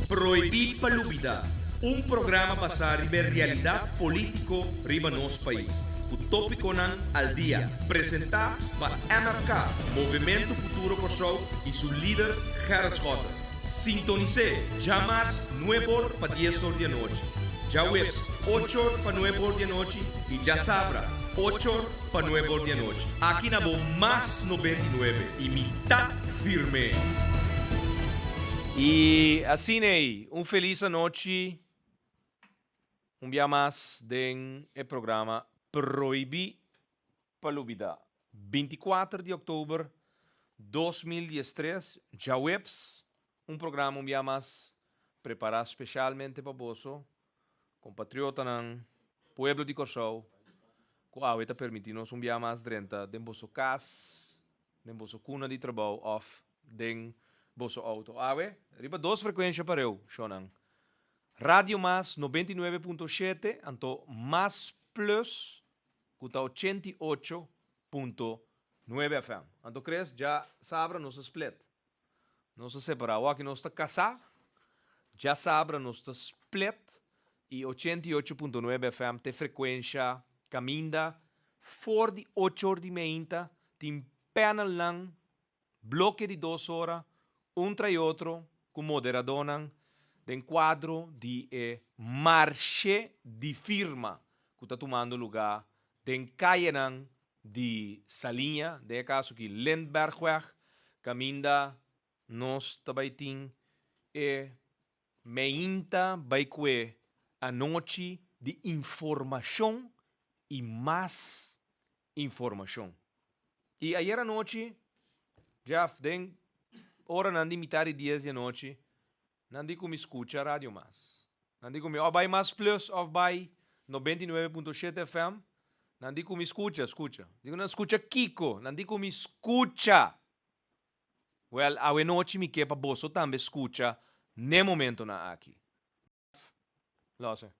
Prohibí pa Lubidá, un programa basá riba e realidat polítiko riba nos pais, ku tópikonan al dia, presentá pa MFK, Movementu Futuro Kòrsou, i su lider Gerrit Schotte. Sintonis'é djamars nueb'or pa dies'or di anochi, djaweps och'or pa nueb'or di anochi i djasabra och'or pa nueb'or di anochi. Aki na bo Mas 99 i mi ta firme! I asina ei, un felis anochi un bia mas den e programa Prohibí pa Lubidá. 24 di òktober 2013, djaweps, un programa un bia mas prepará speshalmente pa boso, kompatriotanan, pueblo di Kòrsou, ku awe ta permití nos un bia mas drenta den boso kas, den boso kuna di trabou òf den boso outo. Awe riba dos frekuensha pareu, shownan. Radio Mas 99.7 anto Mas Plus ku ta 88.9 FM. Anto Chris, dja sabra nos a split. Nos a separá. Awor aki nos ta kasá, dja sabra nos ta split i 88.9 FM ta e frekuensha kaminda for di ocho or di meinta tin panelnan Bloke di dos ora, un trai otro ku moderadónan den kuadro di e Marshe di Firma ku ta tumando lugá den kayenan di Saliña, den e kaso aki Lindbergweg, kaminda nos ta bai tin e meinta bai kue anochi di informashon i mas informashon. I ayer anochi, Jeff, den oranan di mitar di dies di anochi, nan di ku mi skucha Radio Mas. Nan di ku mi òf bai Mas Plus òf bai 99.7 FM. Nan di ku mi skucha, skucha. Di ku nan skucha kiko? Nan di ku mi skucha! Wèl, awe nochi mi ke pa boso tambe skucha n'e momentonan aki. Lose.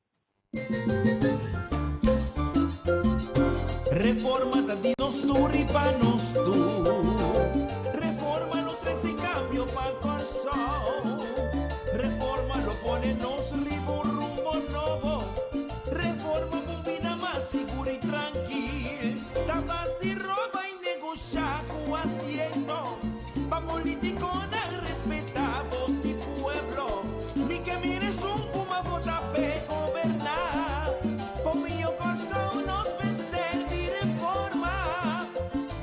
Reforma ta di nos tur i pa nos tur. Reforma lo trese cambio pa Kòrsou. Reforma lo pone nos riba un rumbo nobo. Reforma pa un bida mas sigur i trankil. Ta basti roba i negoshá ku asiento. Pa politiconan respeta bos di pueblo, Mi ke mira esun cu m'a vota p'e goberna. Pa mihó Corsou nos mester di reforma.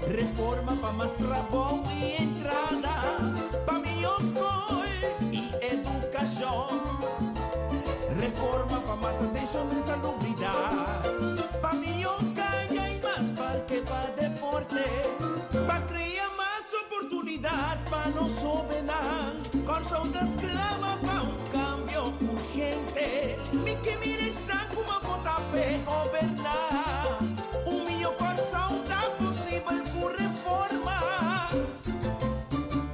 Reforma pa mas trabou y entrada, pa mihó scol y educacion. Reforma pa mas atencion den salubridad, pa mihó caya y mas parke pa deporte, pa crea mas oportunidat pa nos hóbennan. Kòrsou ta sklama pa un kambio urgente. Mi ke mira esnan ku a vota p'e goberná. Un mihó Kòrsou ta posibel ku reforma.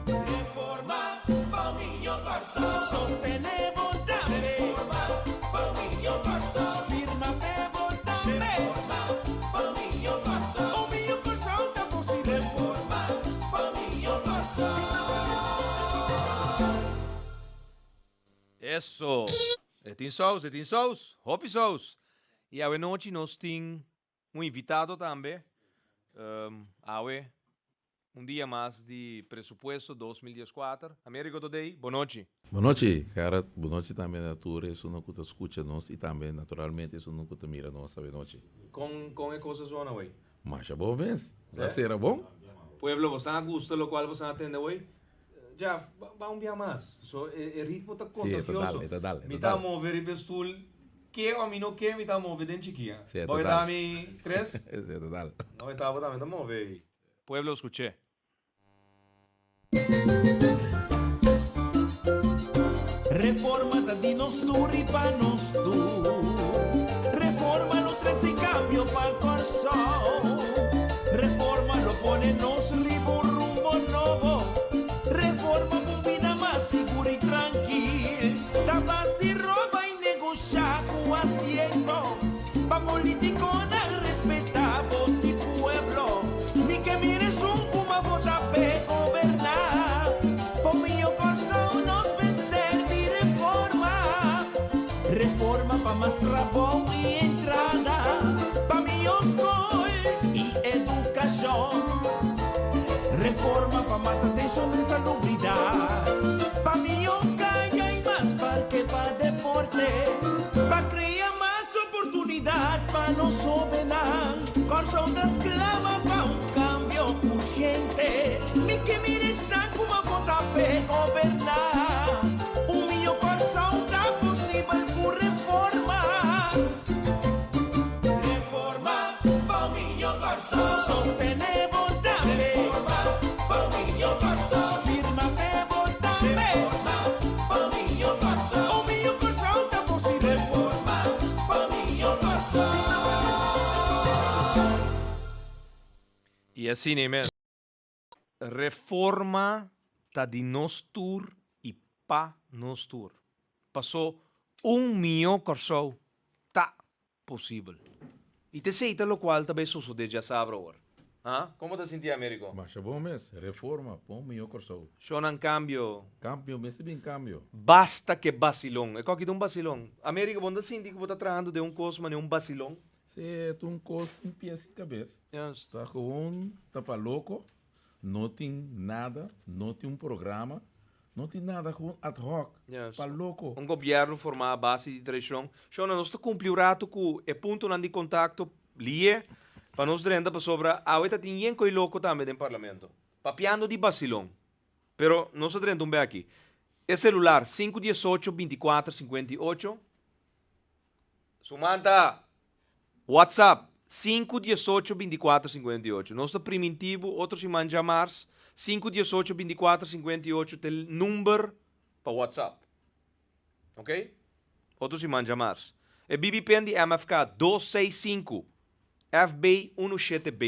Reforma pa un mihó Kòrsou. Sostené bo tambe. Reforma pa un mihó Kòrsou. Firma p'e bo tambe. Reforma pa un mihó Kòrsou. Un mihó Kòrsou ta posibel. Reforma pa un mihó Kòrsou. Eso! E tin sous, e tin sous! Hopi sous! I awe nochi nos tin un invitado tambe. Awe Un dia mas di presupuesto 2014. Americo Todey, bo nochi. Bo nochi, Gerrit. Bo nochi tambe na tur esunnan ku ta skucha nos i tambe naturalmente esunnan ku ta mira nos awe nochi. Kon kon e kos a zona hoy? Masha bon mes. Ta sera bon. Pueblo, bosan a gusta lokual bosan a tende hoy? Jeff, ba un bia mas. So e ritmo ta kontagioso. Si, e ta dal, e ta dal, e ta dal. Mi ta move riba e stul, ke o mi no ke, mi ta move den chikia. Si, e ta dal. Bo ta mi tres? Si, e ta dal. No, e tabata mi ta move ei. Pueblo skuch'é. Reforma ta di nos tur i pa nos tur. Reforma lo trese cambio pa Kòrsou. Reforma lo pone nos riba un rumbo nobo. Reforma pa un bida mas sigur i trankil. Ta basti roba i negoshá ku asiento. Pa politiconan respeta bos di pueblo, Mi ke mira esun ku m'a vota p'e goberna. Pa mihó Kòrsou nos mester di reforma. pa mas trabou i entrada, pa mihó skol i edukashon. Reforma pa mas atenshon den salubridat, pa mihó kaya i mas parke pa deporte, pa krea mas oportunidat pa nos hóbennan. Kòrsou ta sklama pa un kambio urgente. Mi ke mira esnan ku a vota p'e goberná. Un mihó Kòrsou ta posibel ku reforma. Reforma pa un mihó Kòrsou. Sostené bo tambe. Reforma pa un mihó Kòrsou. Firma p'e bo tambe. Reforma pa un mihó Kòrsou. Un mihó Kòrsou ta posibel. Reforma pa un mihó Kòrsou. I asina mes. Reforma ta di nos tur i pa nos tur. Paso un mihó Kòrsou ta posibel. I t'esei ta lokual ta bai sosodé djasabra awor. Ha? Kon bo ta sinti, Americo? Masha bon mes. Reforma pa un mihó Kòrsou. Shonnan kambio. Kambio, mester bin kambio. Basta ke basilon. E koki ta un basilon. Americo, bo no ta sinti ku bo ta trahando den un kos manera un basilon? Si, ta un kos sin pie sin kabes. Ta gewoon ta pa loko, no tin nada, no tin un programa, no tin nada, gewoon ad hoc, pa loko. Un gobierno forma a base di traicion. Shona, nos ta cumpli un rato cu e puntonan di contacto lie pa nos drenta pasobra awe ta tin yen coy loco tambe den Parlamento. Papiando di basilon. Pero nos a drenta un beki. E celular 5 18 24 58. Sumanta! WhatsApp, sinku diesocho bintikuater sinkuenta i ocho. Nos ta priminti bo otro siman djamars, sinku diesocho bintikuater sinkuenta i ocho ta e number pa WhatsApp. Ok? Otro siman djamars. E BB pin di MFK, dos seis sinku, FB unu shete B.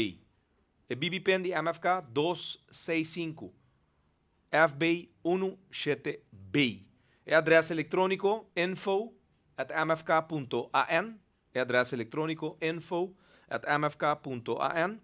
E BB pin di MFK, dos seis sinku. FB unu shete B. E adres elektróniko info at mfk punto an E adres elektróniko info at mfk punto an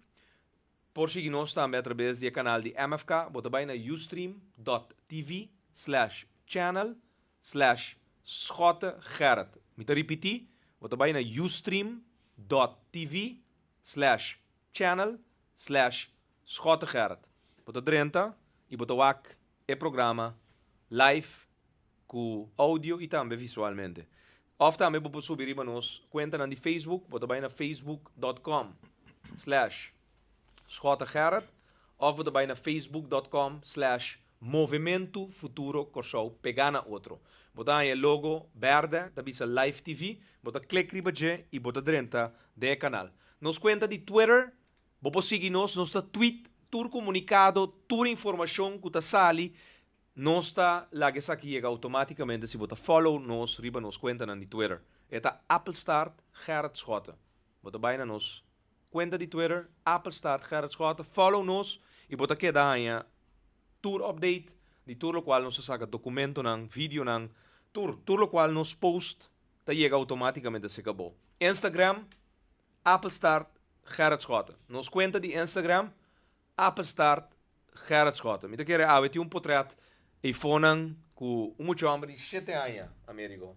Por sigui nos tambe atrabes di e kanal di MFK. Bo ta bai na ustream dot tv slash channel slash Schotte Gerrit. Mi ta ripití, bo ta bai na ustream dot tv slash channel slash Schotte Gerrit, bo ta drenta y bo ta wak e programa live cu audio y tambe visualmente. Of tambe bo por subi riba nos cuentanan di Facebook, bo ta bay na facebook dot com slash Schotte Gerrit of bo ta bay na facebook dot com slash Movemento Futuro Corsou pega na otro. Bo ta haña e logo berde ta bisa Live TV, bo ta click riba dje y bo ta drenta den e canal. Nos cuenta di Twitter Bo por sigui nos, nos ta tweet tur comunicado, tur informacion cu ta sali, nos ta laga esaki yega automaticamente si bo ta follow nos riba nos cuentanan di Twitter. E ta Appelstaart Gerrit Schotte. Bo ta bay na nos cuenta di Twitter, Appelstaart Gerrit Schotte, follow nos y bo ta keda haña tur update di tur locual nos ta saca, documentonan, videonan, tur, tur locual nos post ta yega automaticamente cerca bo. Instagram, Appelstaart Gerrit Schotten. Nos kuenta di Instagram, Appelstaart Gerrit Schotten. Mi ta kere awe tin un potret eifonan ku un mucha hòmber di shete aña, Amerigo,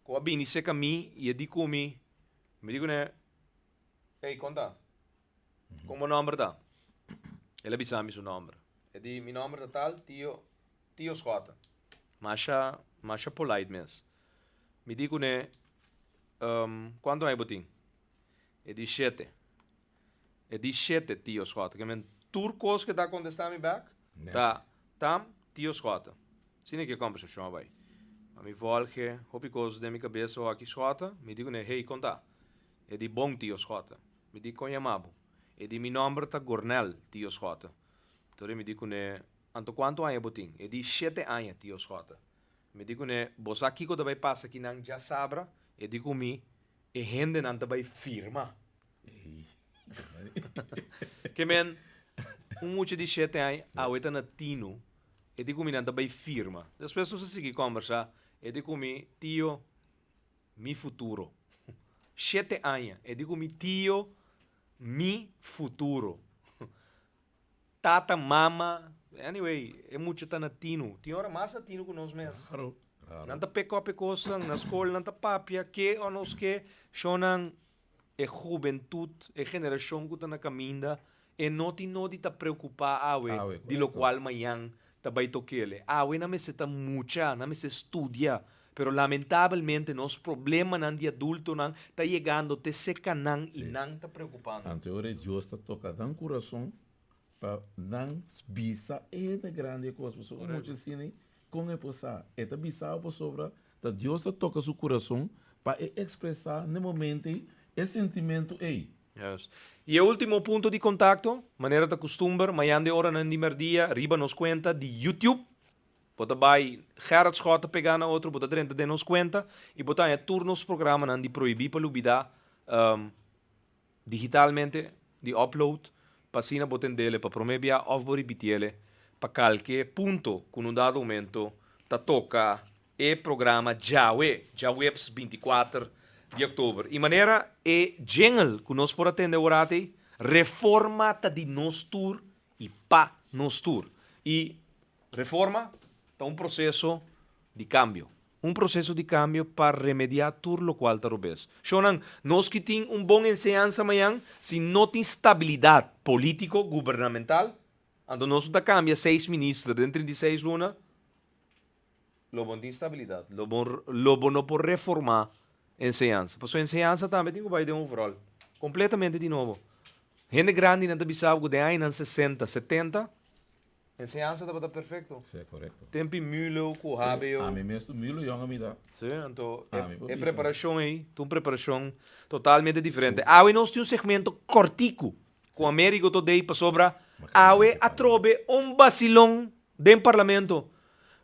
ku a bini serka mi i e di ku mi, mi di kuné, Ey, kon ta? Kon bo nòmber ta? El a bisa mi su nòmber. E di, Mi nòmber ta tal, Tio, Tio Schotten. Masha, masha polite mes. Mi di kuné, Kuantu aña bo tin? E di shete. E di shete, Tio Schotten. Ke men tur kos ke ta kontestá mi bèk ta tam Tio Schotten. Asina ke kòmbersashon a bai. Ma mi vòlge hopi kos den mi kabes awor aki Schotten. Mi di kuné, Hey, kon ta? E di, Bon, Tio Schotten. Mi di, Kon yama bo? E di, Mi nòmber ta Gornel, Tio Schotten. Tori mi di kuné, Anto kuantu aña bo tin? E di, Shete aña, Tio Schotten. Mi di kuné, Bo sa kiko ta bai pasa ki nan djasabra? E di ku mi, E hendenan ta bai firma. Ke men, un mucha di shete aña awe ta na tinu, e di ku mi nan ta bai firma. Despues nos a sigui kòmbersá, e di ku mi, Tio, mi futuro. Shete aña, e di ku mi, Tio, mi futuro. Tata, mama, anyway, e mucha ta na tinu. Tin ora mas na tinu ku nos mes. Claro. Nan ta pick up e kosnan, na skol nan ta papia ke o nos ke, shonnan e hubentut, e generashon ku ta na kaminda, e no tin nodi ta preokupá awe di lokual mañan ta bai tok'el. Awe nan mester ta mucha, nan mester studia, pero lamentabelmente nos problemanan di adultonan ta yegando te seka nan i nan ta preokupando. Anto e ora Dios ta toka nan kurason pa nan bisa e ta grandi e kos, pasobra un mucha asina ei kon e por sa? E ta bisa pasobra ta Dios ta toka su kurason pa e ekspresá na e momento ei e sentimentu ei. Juist. I e ultimo punto di kontakto, manera ta kustumber, mañan den oranan di merdia riba nos kuenta di YouTube. Bo ta bai Gerrit Schotte pegá na otro, bo ta drenta den nos kuenta i bo ta haña tur nos programanan di Prohibí pa Lubidá digitalmente, di upload, pa asina bo tendele pa promé bia òf bo ripitiele pa kalke punto ku na un dado momento ta toka e programa djawe, djaweps 24 di òktober. I manera e jingle ku nos por a tende aworat ei, Reforma ta di nos tur i pa nos tur. I reforma ta un proseso di kambio. Un proseso di kambio pa remediá tur lokual ta robes. Shonnan, nos ki tin un bon enseñansa mañan, si no tin stabilidat polítiko, gubernamental, anto nos no ta kambia seis minister den 36 luna, Lo bo no tin stabilidat. Lo bo lo bo no por reformá enseñansa. Pasobra enseñansa tambe tin ku bai den overall. Kompletamente di nobo. Hende grandinan ta bisa bo ku den añanan sesenta, setenta, enseñansa tabata perfekto. Sí, korekto. Tempi Mulo ku Sí, HBO. ami mes tu Mulo yòn a mi da. Sí, anto e Ami por e bisa. preparashon ei ta un preparashon totalmente diferente. Awe nos tin un segmento kòrtiku ku Amerigo Todei pasobra awe atrobe un basilon den Parlamento.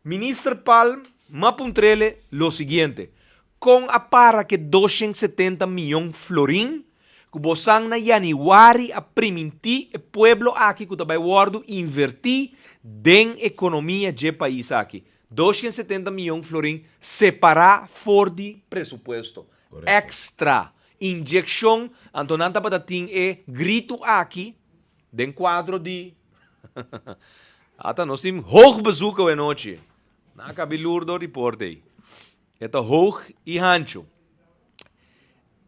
Minister Palm m'a puntr'ele lo siguiente, Kon a para ke 270 miyon florin ku bosan na yanüari a primintí e pueblo aki ku ta bai wòrdu invertí den ekonomia dje pais aki? 270 miyon florin separá for di presupuesto. Èkstra inyekshon, anto nan tabata tin e gritu aki Den kuadro di Ata nos tin hoog bezoek awe nochi. Nan a kabi lur dor di porta ei. E ta hoog i hanchu.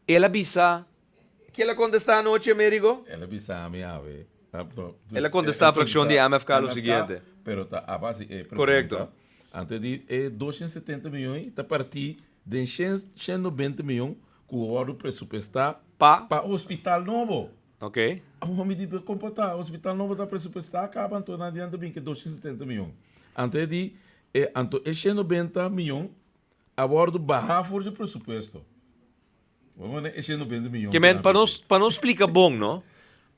El a bisa, Ke el a kontestá anochi, Amerigo? El a bisa mi awe. El a kontestá frakshon di MFK lo siguiente. Pero ta a base e pregunta. Korekto. Anto di e 270 mion ei ta partí den 190 mion ku wòrdu presupuestá Pa? pa hospital nobo. Ok. Awor mi di, pero kon por ta? Hospital nobo ta presupuestá kaba, anto nan dianti bin ke 270 mion. Anto e di, e anto e 190 mion a wòrdu bahá for di presupuesto. Bo manda e 190 mion Ke men, pa nos, pa nos splika bon, no?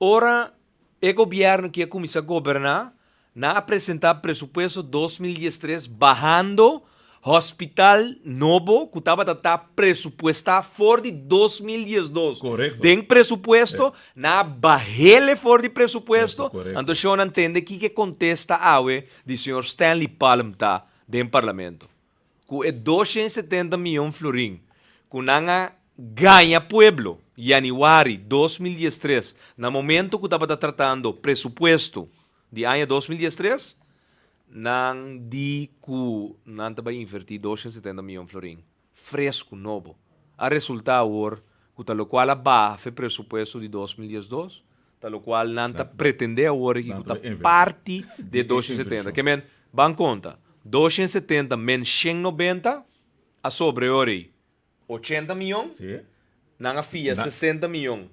Ora e gobièrnu ki a kuminsá goberná, Nan a presenta presupuesto 2013 bahando hospital nobo cu tabata ta presupuesta for di 2012. Correcto. Den presupuesto, nan a bahele for di presupuesto. Correcto, correcto. Anto shownan tende kiko e contesta awe di señor Stanley Palm ta den parlamento. Ku e 270 mion florin ku nan a gaña pueblo yanüari 2013 na momento ku tabata tratando presupuesto di aña 2013, nan di ku nan ta bai invertí 270 mion florin fresku, nobo. A resultá awor ku ta lokual a baha fe presupuesto di 2012, ta lokual nan ta pretendé awor aki ku ta parti di e 270. Ke men, ban konta, 270 men 190 a sobra e ora ei 80 mion, nan a fia 60 mion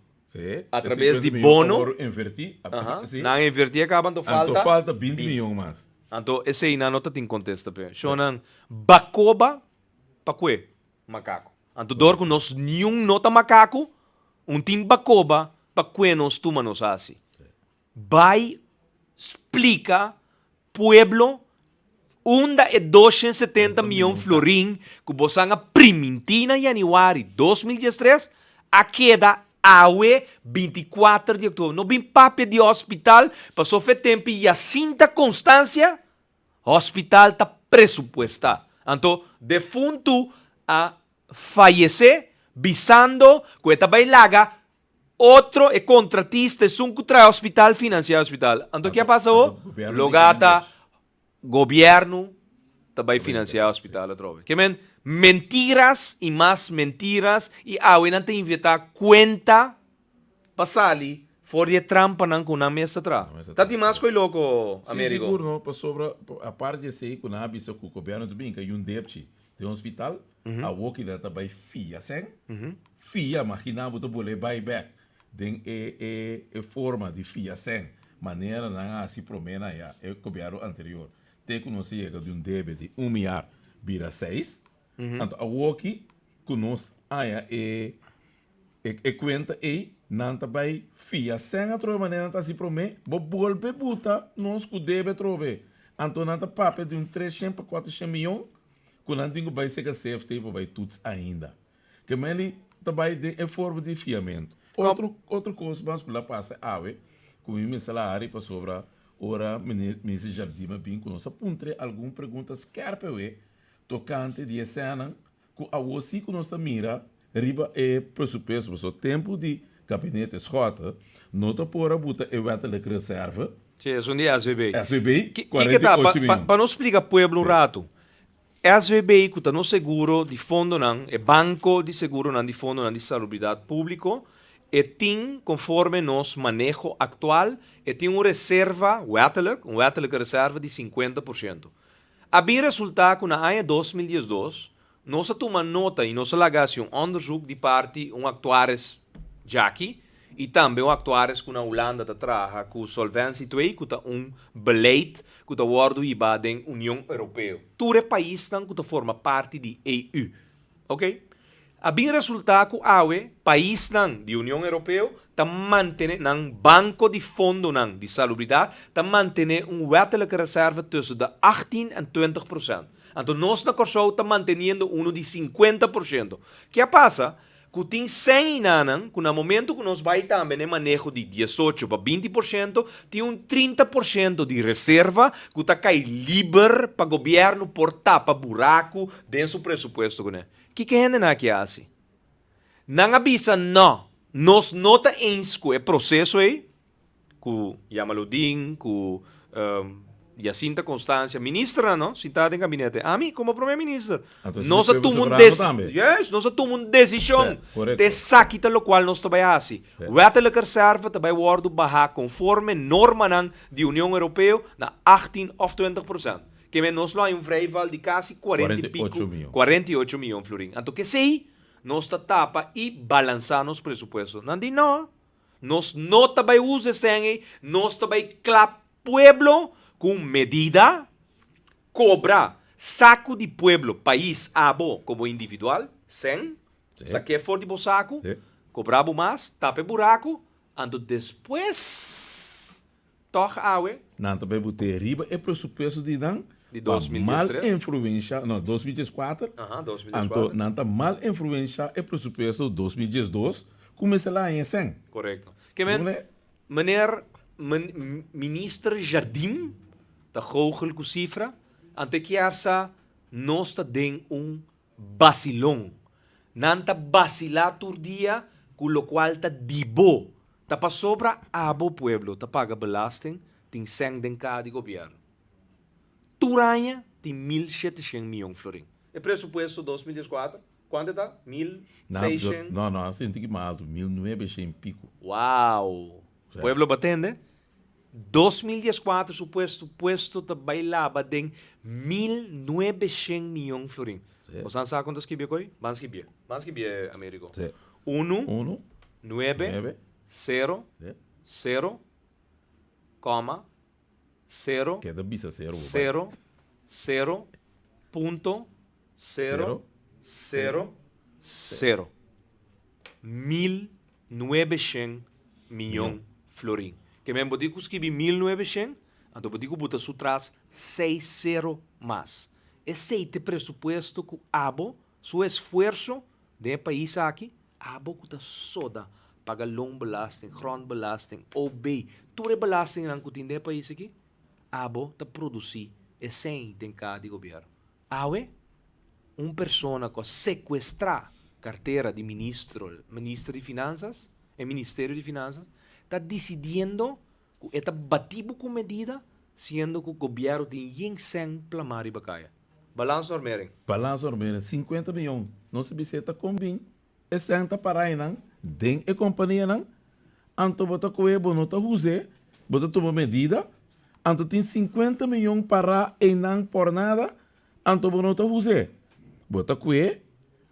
a traves di bono, nan a invertí a kaba, anto falta 20 mion mas. Anto esei nan no ta tin kontesta p'e. Shonnan, bakoba pa kue makaku. Anto dor ku nos niun no ta makaku, un tin bakoba pa kue nos tuma nos hasi. Bai splika pueblo unda e 270 mion florin ku bosan a primintí na yanüari 2013 a keda awe 24 di oktober. No bin papia di hospital paso fe tempi Jacinta Constancia Hospital ta presupuestá. Anto defuntu a fayesé bisando ku e ta bai laga otro, e kontratista, esun ku traha hospital, finansiá hospital. Anto ke a pasa awo? Loga ta gobièrnu. ta bai financia hospital atrobe. Ke men mentiras y mas mentiras y awe nan ta invita cuenta pa sali for di e trampanan cu nan mes ta traha. Ta tin mas coy loco, Sí, Amerigo. sigur no, pasobra apart di esey cu nan a bisa cu gobierno ta bin cay un depchi den hospital, awo kila ta bay fia sen, fia, magina bo ta bole bay bek den e e e forma di fia sen, manera nan a haci prome na ya e gobierno anterior, te cu nos a yega di un debe di un miar bira seis, anto awoki cu nos haya e E kuenta ei, nan ta bai fia sèn atrobe manera nan ta hasi promé, bo bolbe buta nos ku debe atrobe. Anto nan ta papia di un treshen pa kuatershen mion ku nan tin ku bai seka CFT pa bai tuts ainda. Ke meli ta bai den e forma di fiamentu. Otro otro kos mas ku la pasa awe ku mi mester la hari pasobra ora Minister Jardim a bin ku nos a puntr'é algun pregunta skèrp awe tokante di e sènnan Ku awor si ku nos ta mira riba e presupuesto, pasobra tempu di gabinete Schotte no ta por a buta e wettelijke reserve. Sí, esun di SVB. SVB, Ki kuarenta ta? i ocho mion. Pa nos splika pueblo un ratu. SVB ku ta nos seguro di fondonan, e banko di seguronan di fondonan di salubridat públiko, e tin konforme nos maneho aktual, e tin un reserva wettelijk, un wettelijke reserve di 50%. A bin resultá ku na aña 2012 nos a tuma nota i nos a laga hasi un onderzoek di parti un aktuaris djaki i tambe un aktuaris ku na Hulanda ta traha ku Solvency ii ku ta un beleid ku ta wòrdu hibá den Union Europeo, tur e paisnan ku ta forma parti di EU. Ok. A bin resultá ku awe paisnan di Union Europeo ta mantené nan banko di fondonan di salubridat ta mantené un wettelijke reserve tussen de 18 en 20%. Anto nos na Kòrsou ta manteniendo unu di 50%. Ke a pasa? Ku tin sèn inanan ku na momento ku nos bai tambe na e maneho di 18 pa 20% tin un 30% di reserva ku ta kai liber pa gobièrnu por tapa buraku den su presupuesto kuné. Kiko e hendenan aki a hasi? Nan a bisa, No, nos no ta eens ku e proseso ei, ku Jamaludin, ku Jacinta Constancia, ministernan no, sintá den gabinete. Ami, komo prome minister, nos a tuma un des, juist, nos a tuma un desishon. Ta esaki ta lokual nos ta bai hasi. Wettelijke reserve ta bai wòrdu bahá konforme normanan di Union Europeo na 18 òf 20%. Ke men nos lo hay un vrijval di kasi kuarenta i piku, 48 mion florin. Anto kesei nos ta tapa i balansá nos presupuesto. Nan di no, nos no ta bai usa e sèn ei, nos ta bai klap pueblo ku un medida, kobra saku di pueblo, pais, abo komo individual, sèn, sak'é for di bo saku, kobra bo mas, tapa e buraku, anto despues. Tòg awe. Nan ta bai bot'é riba e presupuesto di nan Di pa mal 2013. influensha, no, 2014, Aha, 2014. anto nan ta mal influensha e presupuesto 2012 ku mester la haña sèn. Korekto. Ke men, Mune- meneer men, minister Jardim ta goochel ku sifra, anto e kier sa nos ta den un Basilon. Nan ta basilá tur dia ku lokual ta di bo. Ta pasobra abo pueblo ta paga belasting tin sèn den kaha di gobièrnu. Tur aña tin 1700 mion florin. E presupuesto 2014 kuantu e ta? Mil seishent? No, no, a sinti ki mas altu, 1900 piku. Wow! Pueblo bo a tende? 2014 su puesto puesto ta bai laba den 1900 miyon florin. Sí. Bosan sa kon ta skibie koi? Ban skibie. Ban skibie, Americo. Sí. Unu, Uno, nuebe, nuebe, sero, Sí. sero, koma, sero, Keda bisa sero, bo bai. sero, sero, punto, sero, Sero, sero, sero. 1900 miyon florin. Ke men bo tin ku skibi 1900, anto bo tin ku buta su tras seis sero mas. Esei ta e presupuesto ku abo, su esfuerso den e pais aki, abo ku ta soda paga loonbelasting, grondbelasting, OB, tur e belastingnan ku tin den e pais aki, abo ta produsi esei den kaha di gobierno. Awe, un persona cu a secuestra cartera di ministro, minister di Finanzas, e ministerio di Finanzas, ta dicidiendo cu e ta bati bo cu medida, siendo cu gobierno tin yen cen plama riba caya. Balansnormering. Balansnormering, 50 mion. Nos a bis'é ta kon bin e sèn ta pará einan den e kompanianan, anto bo ta kohe bo no ta huz'é, bo ta tuma medida, anto tin 50 mion pará einan por nada, anto bo no ta huz'é. Bo ta kohe,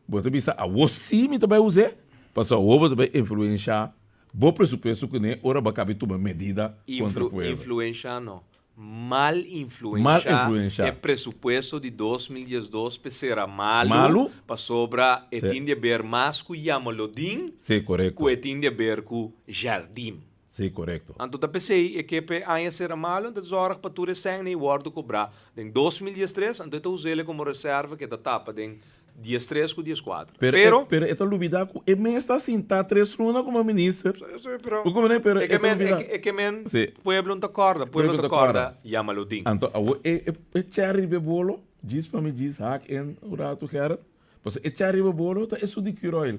bo ta bisa awor sí mi ta bai huz'é, pasobra awor bo ta bai influenshá bo presupuesto kuné ora bo a kabi tuma medida kontra pueblo. Influenshá no. Mal influenshá Mal influenshá. e presupuesto di 2012 pe sera malu, Malu. pasobra e Sí. tin di haber mas ku Jamaloodin Sí, korekto. ku e tin di haber ku Jardim. Sí, korekto. Anto ta p'esei e ke p'e aña sera malu, anto ta zòrg pa tur e sènnan ei wòrdu kobrá den 2013, anto e ta us'el komo reserva ku e ta tapa den 13 ku 14. Pero, Pero, e, pero e ta lubidá ku e mes ta sintá tres luna komo minister. Sí, pero, Bo komprendé? Pero e e ke ta men, lubidá. e ke men Sí. pueblo no ta kòrda, pueblo Pueblo ta ta kòrda kòrda. Jamaloodin. Anto awor e, e, e chè riba e bolo, djis pa mi djis haak in un ratu Gerrit, pasobra e chè riba e bolo ta esun di Curoil.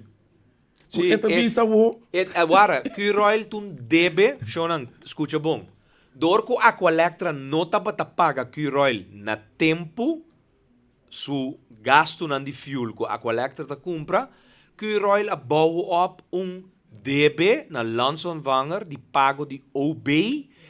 Ku Sí, e ta e- bisa awor. E, awara, Curoil ta un debe, shownan, skucha bon. Dor ku Aqualectra no tabata paga Curoil na tempu, su gastunan di fuel ku Aqualectra ta kumpra, Curoil a bou op un debe na Landsontvanger di pago di OB,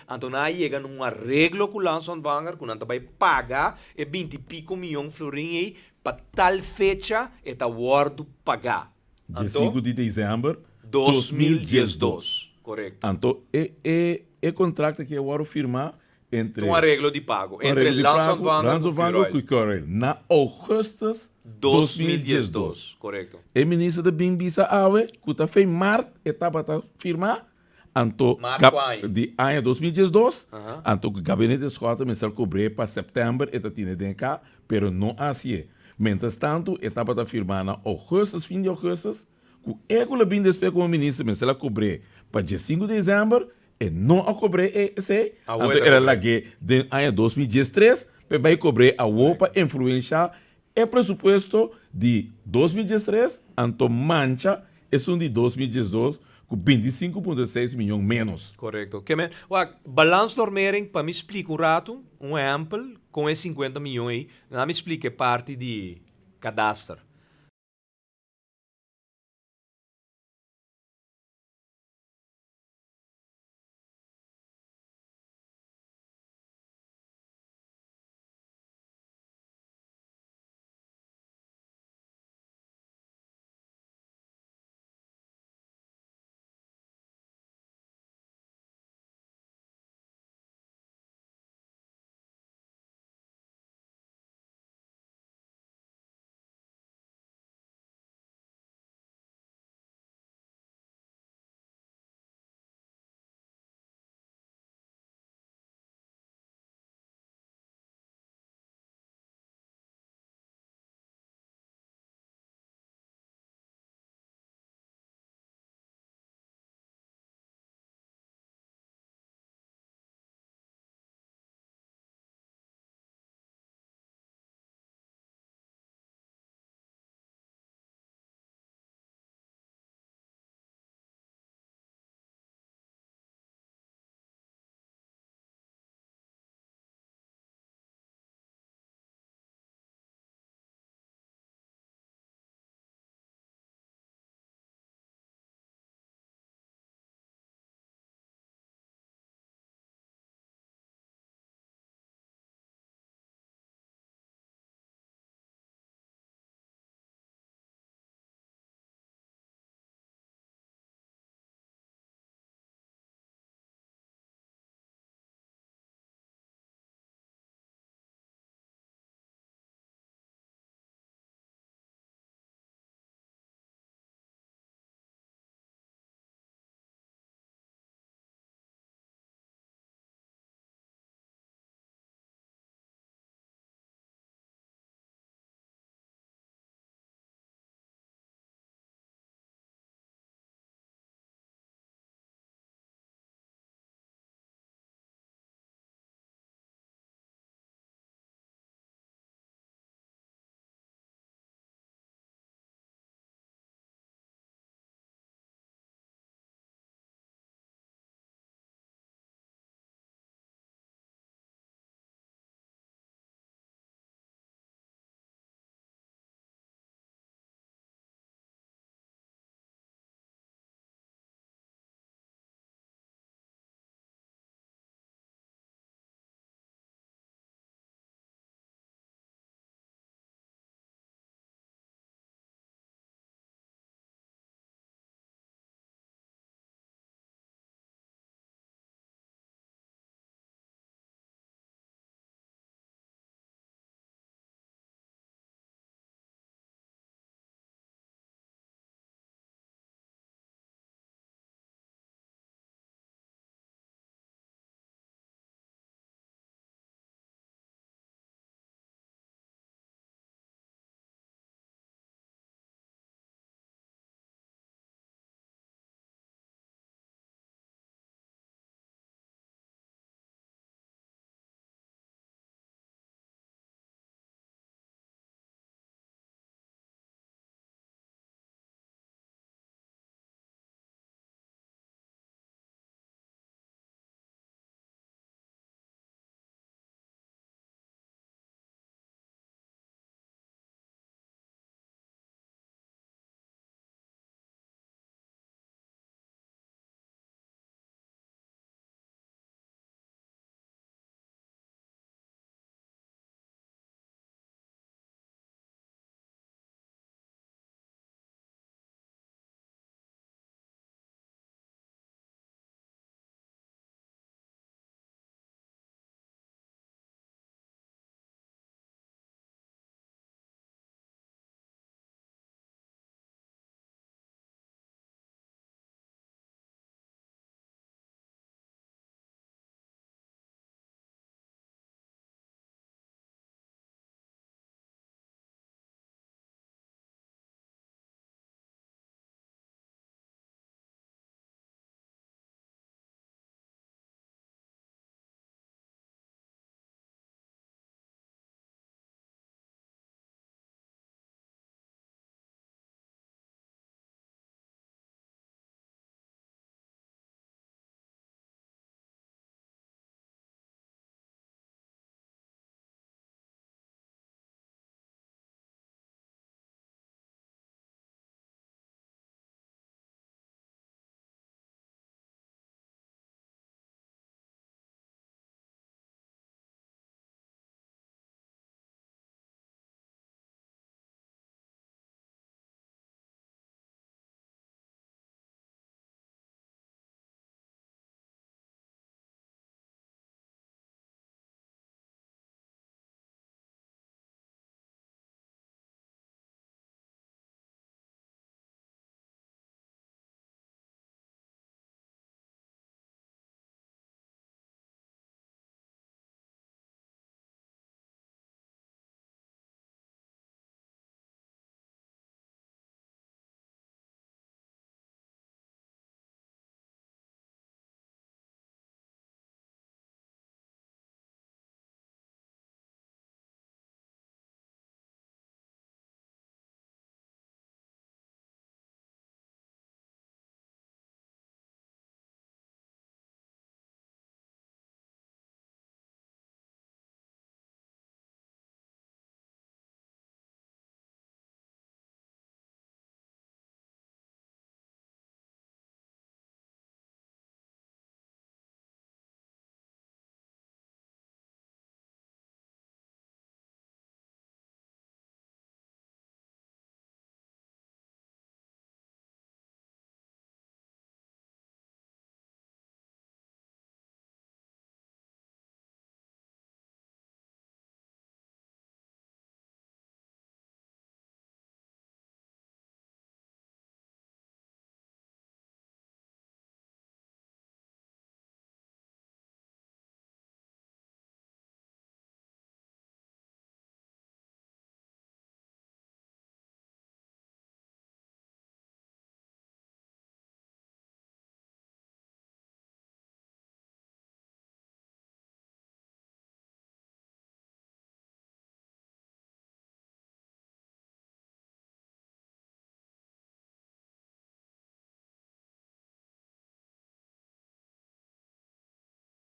anto nan a yega na un areglo ku Landsontvanger ku nan ta bai paga e binti piko miyon florin ei pa tal fecha e ta wòrdu pagá. Anto, 15 di desèmber 2012. Korekto. Anto e e e kontrakt aki a wòrdu firmá entre Un areglo di pago un entre areglo di pago Landsontvanger ku Landsontvanger Curoil. ku Curoil na ougùstùs 2012. 2012. Korekto. E minister ta bin bisa awe ku ta fei mart e tabata firmá, anto Mart gab ku aña? di aña 2012, Aha. anto ku gabinete Schotten mester kobr'é pa sèptèmber e ta tine den ka, pero no hasié. Mientras tantu e tabata firmá na ougùstùs, fin di ougùstùs, ku e ku lo bin despues komo minister mester a kobr'é pa 15 di desèmber, E no a kobr'é e esei, Awo anto e ta el a kobr'é. lag'é den aña 2013 pa e bai kobr'é awo pa influenshá e presupuesto di 2013, anto mancha esun di 2012 ku 25.6 miyon ménos. Korekto. Ke men, wak, balansnormering, pa mi splika un ratu, un ehèmpel, kon e 50 miyon ei, na mi splika e parti di kadaster.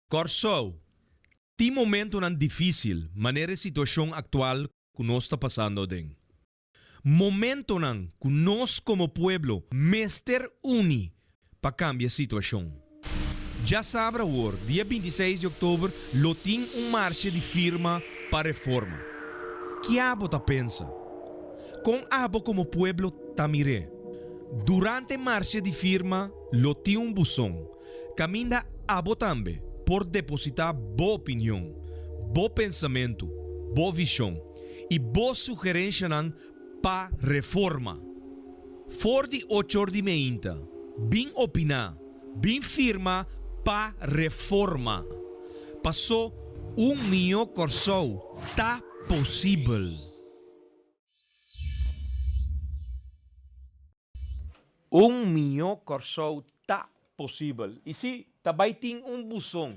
Kòrsou tin momentunan difísil manera e situashon aktual ku nos ta pasando aden. Momentonan ku nos komo pueblo mester uni pa kambia situashon. Djasabra awor, dia 26 di òktober, lo tin un marshe di firma pa reforma. Ki abo ta pensa? Kon abo komo pueblo ta mir'é? Durante marshe di firma lo tin un buson kaminda abo tambe por depositá bo opinion, bo pensamentu, bo vishon i bo sugerenshanan pa reforma. For di ochor di meinta, bin opiná, bin firma pa reforma. Pasó un mihó Kòrsou ta posibel. Un mihó Kòrsou ta posibel. I sí, ta bai tin un buson.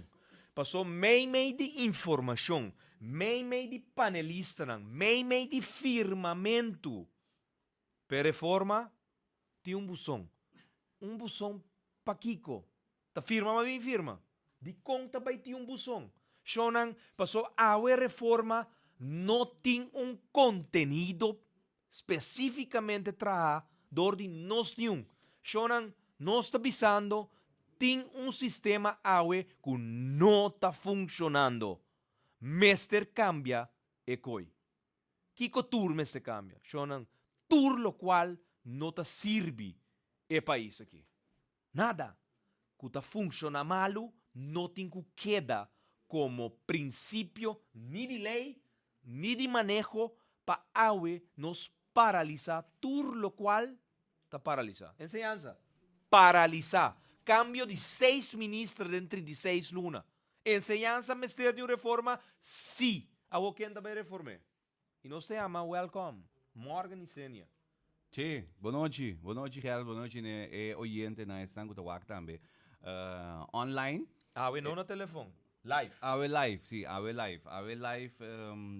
Pasó meimei di informashon, meimei di panelistanan, meimei di firmamentu p'e reforma, tin un buson. Un buson pakiko? Ta firma ma bin firma. Dikon ta bai tin un buson? Shownan, pasó awe reforma no tin un kontenido Spesífikamente traha dor di nos niun. Shownan, nos ta bisando tin un sistema awe ku no ta funshonando. Mester kambia e koi. Kiko tur mester kambia? Shownan, tur lokual no ta sirbi e pais aki. Nada ku ta funshoná malu no tin ku keda komo prinsipio ni di lei ni di maneho pa awe nos paralisá tur lokual ta paralisá. Enseñansa, paralisá. Kambio di seis minister den 36 luna. Enseñansa mester di un reforma? Sí. Awor ken ta bai reform'é? I nos ta yama welcome, Morgan i Senia. Che, bon nochi. Bon nochi Gerald, bon nochi ne e oyentenan, esnan ku ta wak tambe online. Awe no na telefon, live. Awe live, si, awe live. Awe live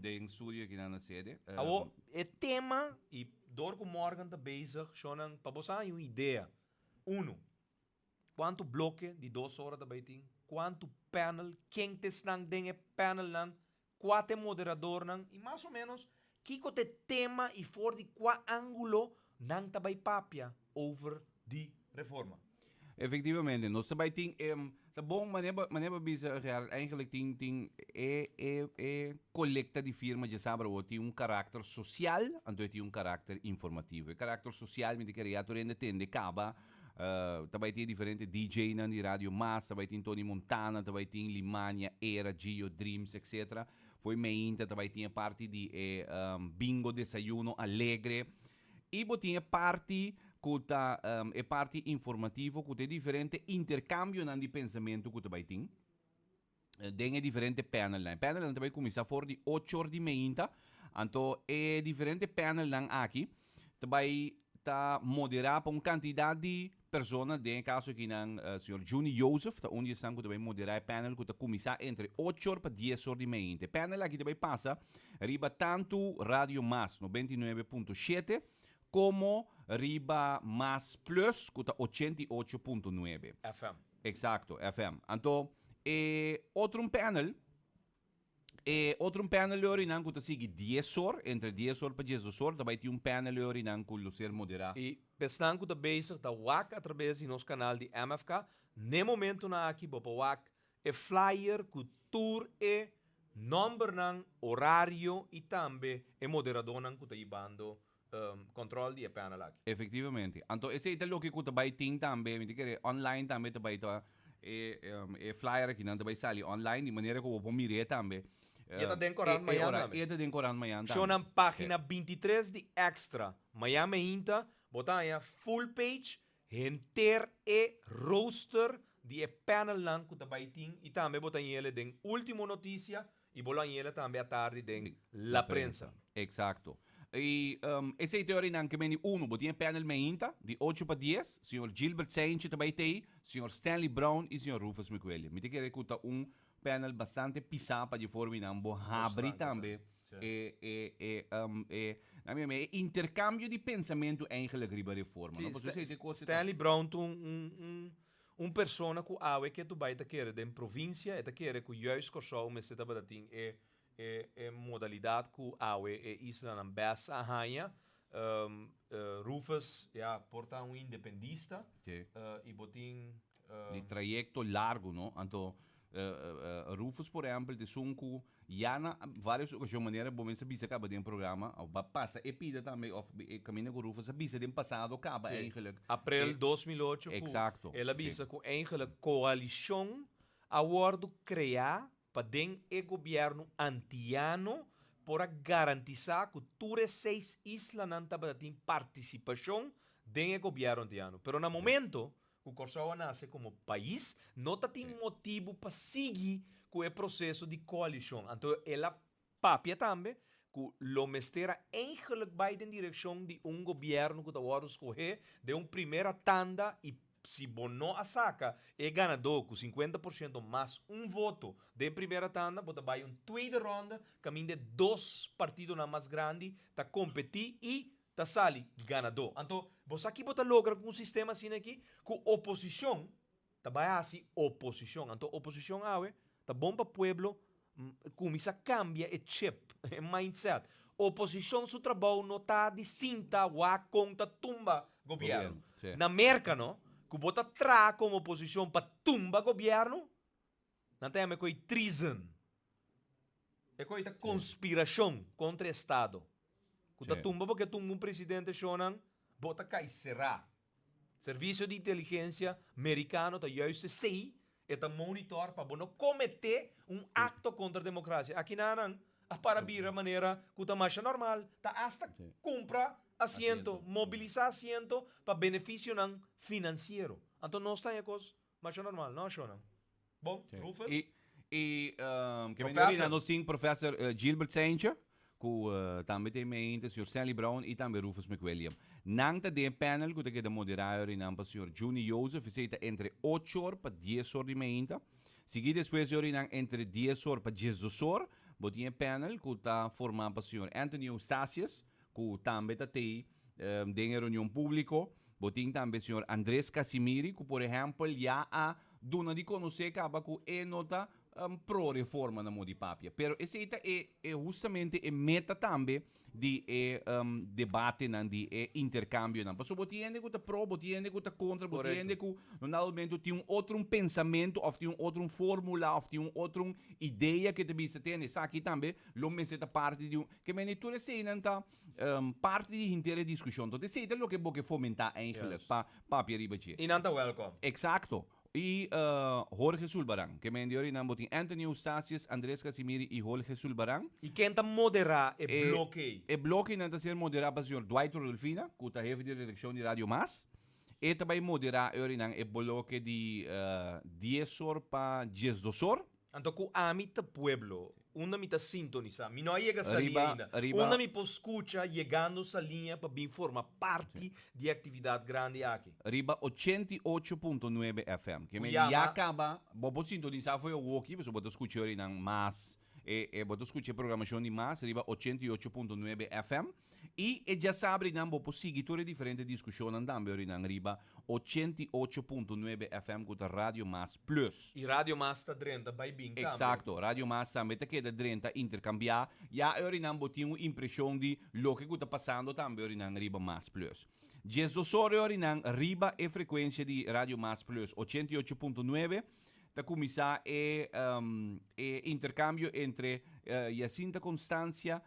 den studio akinan na sede. Awo, e tema, i dor ku Morgan ta bezig, shownan, pa bo sa haña un idea. Uno, Kuantu bloke di dos ora ta bai tin? Kuantu panel? Ken ta esnan den e panelnan? Kua ta e moderadornan? I mas o ménos, kiko ta e tema i for di kua ángulo nan ta bai papia over di reforma? Efectivamente, nos ta bai tin e, ta bon manera bo, manera bo bisa Gerard, eigenlijk tin, tin e, e, e colecta di firma djasabra awor tin un karakter social, anto e tin un karakter informativo. E karakter social mi ta kere ya tur hende tende kaba, Ta bai tin e diferente DJ-nan di Radio Mas, ta bai tin Tony Montana, ta bai tin Limania, Era, Gio, Dreams, etc. Fo'i meinta ta bai tin e parti di e Bingo Desayuno Alegre. I bo tin e parti ku ta e parti informativo ku ta e diferente interkambionan di pensamentu ku ta bai tin. den e diferente panelnan. E panelnan ta bai kuminsá for di ocho or di meinta, anto e diferente panelnan aki ta bai ta moderá pa un kantidat di persona, den e kaso akinan señor Juni Joseph ta un di esnan ku ta bai moderá e panel ku ta kuminsá entre ocho or pa dies or di meinta. E panel aki ta bai pasa riba tantu Radio Mas 99.7 komo riba Mas Plus ku ta 88.9. FM. Exacto, FM. Anto, e otro un panel, e otro un panel lorinan ku ta sigui dies or, entre dies or pa diesdos or, ta bai tin un panel lorinan ku lo ser moderá. I p'esnan ku ta bezig ta wak atrabes di nos kanal di MFK, n'e momentunan aki bo por wak e flyer ku tur e nòmbernan, orario i tambe e moderadónan ku ta yibando Control di e panel aki. Efectivamente. Anto esey ta loke cu ta bay tin tambe, mi ta kere online tambe ta bay ta e e flyer aki nan ta bay sali online di manera cu bo por mir'é tambe. E ta den corant mañan tambe. E ta den corant mañan tambe. Shownan pagina 23 di Extra mañan meinta bo ta haña full page henter e rooster di e panelnan cu ta bay tin y tambe bo ta hañ'ele den Ultimo Noticia Y bo lo añela tambe atardi den La Prensa. Exacto. Y esey te ora nan ke meni uno, bo tin e panel meinta, di ocho pa dies, señor Gilbert Seinche ta bay tey, señor Stanley Brown y señor Rufus McWilliam. Mi ta kere cu ta un panel bastante pisa pa di forma nan bo habri tambe e, e, e, e, nan mi e intercambio di pensamento eigenlijk riba reforma, no? Pasobra esey ta e cos. Stanley Brown ta un, un, un. Un persona ku awe ketu bai ta kere den provinsia, e ta kere ku juist Kòrsou mester tabata tin e e e modalidat ku awe e islanan bes a haña. Rufus, ya, por ta un independista i bo tin. Di trayekto largu, no? Anto Rufus por ehèmpel ta esun ku ya na vários okashon manera bo mes a bisa kaba den programa òf ba pasa e pida tambe òf e kaminda ku Rufus a bisa den pasado kaba eigenlijk. Aprel 2008 ku el a bisa ku eigenlijk koalishon a wòrdu kreá pa den e gobièrnu antiano por a garantisá ku tur e seis islanan tabata tin partisipashon den e gobièrnu antiano. Pero na momento ku Kòrsou a nase komo pais, no ta tin motibu pa sigui ku e proseso di koalishon. Anto el a papia tambe ku lo mester a eigenlijk bai den direkshon di un gobièrnu ku ta wòrdu skohé den un primera tanda i si bo no a saka e ganadó ku 50% mas un voto den primera tanda bo ta bai un tweede ronde kaminda e dos partidonan mas grandi ta kompetí i ta sali ganadó. Anto bo sa ki bo ta logra ku un sistema asina aki? Ku oposishon ta bai hasi oposishon. Anto oposishon awe ta bon pa pueblo kuminsá kambia e chip, e mindset. Oposishon su trabou no ta di sinta wak kon ta tumba gobièrnu. Na Merka no, ku bo ta traha komo oposishon pa tumba gobièrnu, nan ta yama e koi treason. E koi ta konspirashon kontra estado. Ku ta tumba bo ke tumba un presidente shonnan, bo ta kai será. Servisio di inteligensia merikano ta juist esei, e ta monitor pa bo no kometé un akto kontra demokrasia. Aki nan a para bira manera ku ta masha normal, ta asta kumpra asiento, mobilisá asiento pa benefisionan finansiero. Anto nos ta haña kos masha normal, no shonnan? Bon, Rufus? I, i ke men Professor. nos tin Professor Gilbert Seintje, ku tambe ta e meinte, señor Stanley Brown i tambe Rufus McWilliam. Nan ta den e panel ku ta keda moderá yorinan pa señor Juni Joseph, esei ta entre ocho or pa dies or di meinta. Sigui despues yorinan entre dies or pa diesdos or, bo tin e panel ku ta formá pa señor Anthony Eustatius, ku tambe ta tei den e reunion públiko. Bo tin tambe señor Andres Casimiri ku por ehèmpel ya a duna di konosé kaba ku e no ta pro reforma na modi papia. Pero esei ta e e hustamente e meta tambe di e debatenan, di e interkambionan. Pasobra bo tin hende ku ta pro, bo tin hende ku ta kontra, bo tin hende ku na un dado momento tin un otro un pensamentu òf tin un otro un fórmula òf tin un otro un idea ke ta bisa tende esaki tambe lo mester ta parti di un Ke mende tur eseinan ta parti di henter e diskushon. Tot esei ta loke bo ke fomentá eigenlijk pa papia riba dje. I nan ta wèlkòm. Eksakto. I Jorge Sulbaran. Ke mende ora nan bo tin Anthony Eustatius, Andres Casimiri i Jorge Sulbaran. I ken ta moderá e bloke ei? E bloke nan ta ser moderá pa señor Dwight Rodolfina, ku ta hefe di redakshon di Radio Mas. E ta bai moderá e ora nan e bloke di dies or pa diesdos or. Anto ku ami ta pueblo, unda mi ta sintonisá? Mi no a yega Saliña ainda. Unda mi por skucha yegando Saliña pa bin forma parti di e aktividat grandi aki? Riba 88.9 FM. Ke men ya kaba, bo por sintonisá for e awoki, pasobra bo ta skucha orinan mas, e bo ta skucha e programashon di mas riba 88.9 FM. I e djasabrinan bo por sigui tur e diferente diskushonnan tambe orinan riba 88.9 FM ku ta Radio Mas Plus. I Radio Mas ta drenta bai bin tambe. Eksakto, Radio Mas tambe ta keda drenta interkambiá. Ya e orinan bo tin un impreshon di loke ku ta pasando tambe orinan riba Mas Plus. Diesdos ora e orinan riba e frekuensia di Radio Mas Plus 88.9 ta kuminsá e e interkambio entre Jacinta Constancia,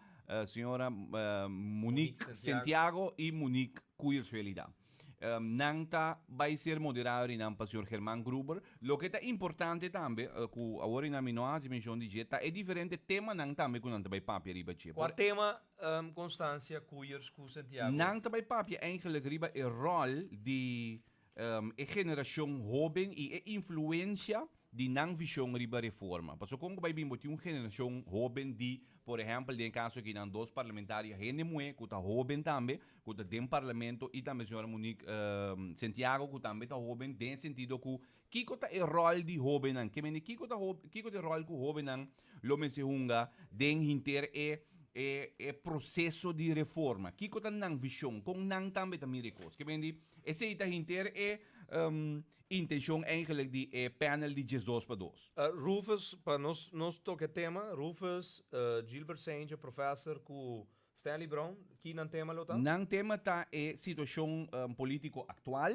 señora Monique Santiago i Monique Kuyerswelida. Nan ta bai ser moderá orinan pa señor German Gruber. Loke ta importante tambe, ku awor orinan mi no a hasi menshon di dje, ta e diferente temanan tambe ku nan ta bai papia riba dje. Kua tema Constancia, Kuyers ku Santiago? Nan ta bai papia eigenlijk riba e ròl di e generashon hóben i e influensia di nan vishon riba reforma. Pasobra kon ku bai bin bo tin un generashon hóben di, por ehèmpel den e kaso aki nan dos parlamentario hende muhé ku ta hóben tambe, ku ta den parlamento i tambe señora Monique Sentiago ku tambe ta hóben den e sentido ku kiko ta e ròl di hóbennan, ke mende kiko ta kiko ta e ròl ku hóbennan lo mester hunga den hinter e e e proseso di reforma, kiko ta nan vishon, kon nan tambe ta mira e kos. Ke mende esei ta hinter e. Intencion eigenlijk di e panel di 12 pa 2. Rufus, pa nos nos toca e tema, Rufus, Gilbert Saintje, professor cu Stanley Brown, ki nan tema lo ta? Nan tema ta e situacion politico actual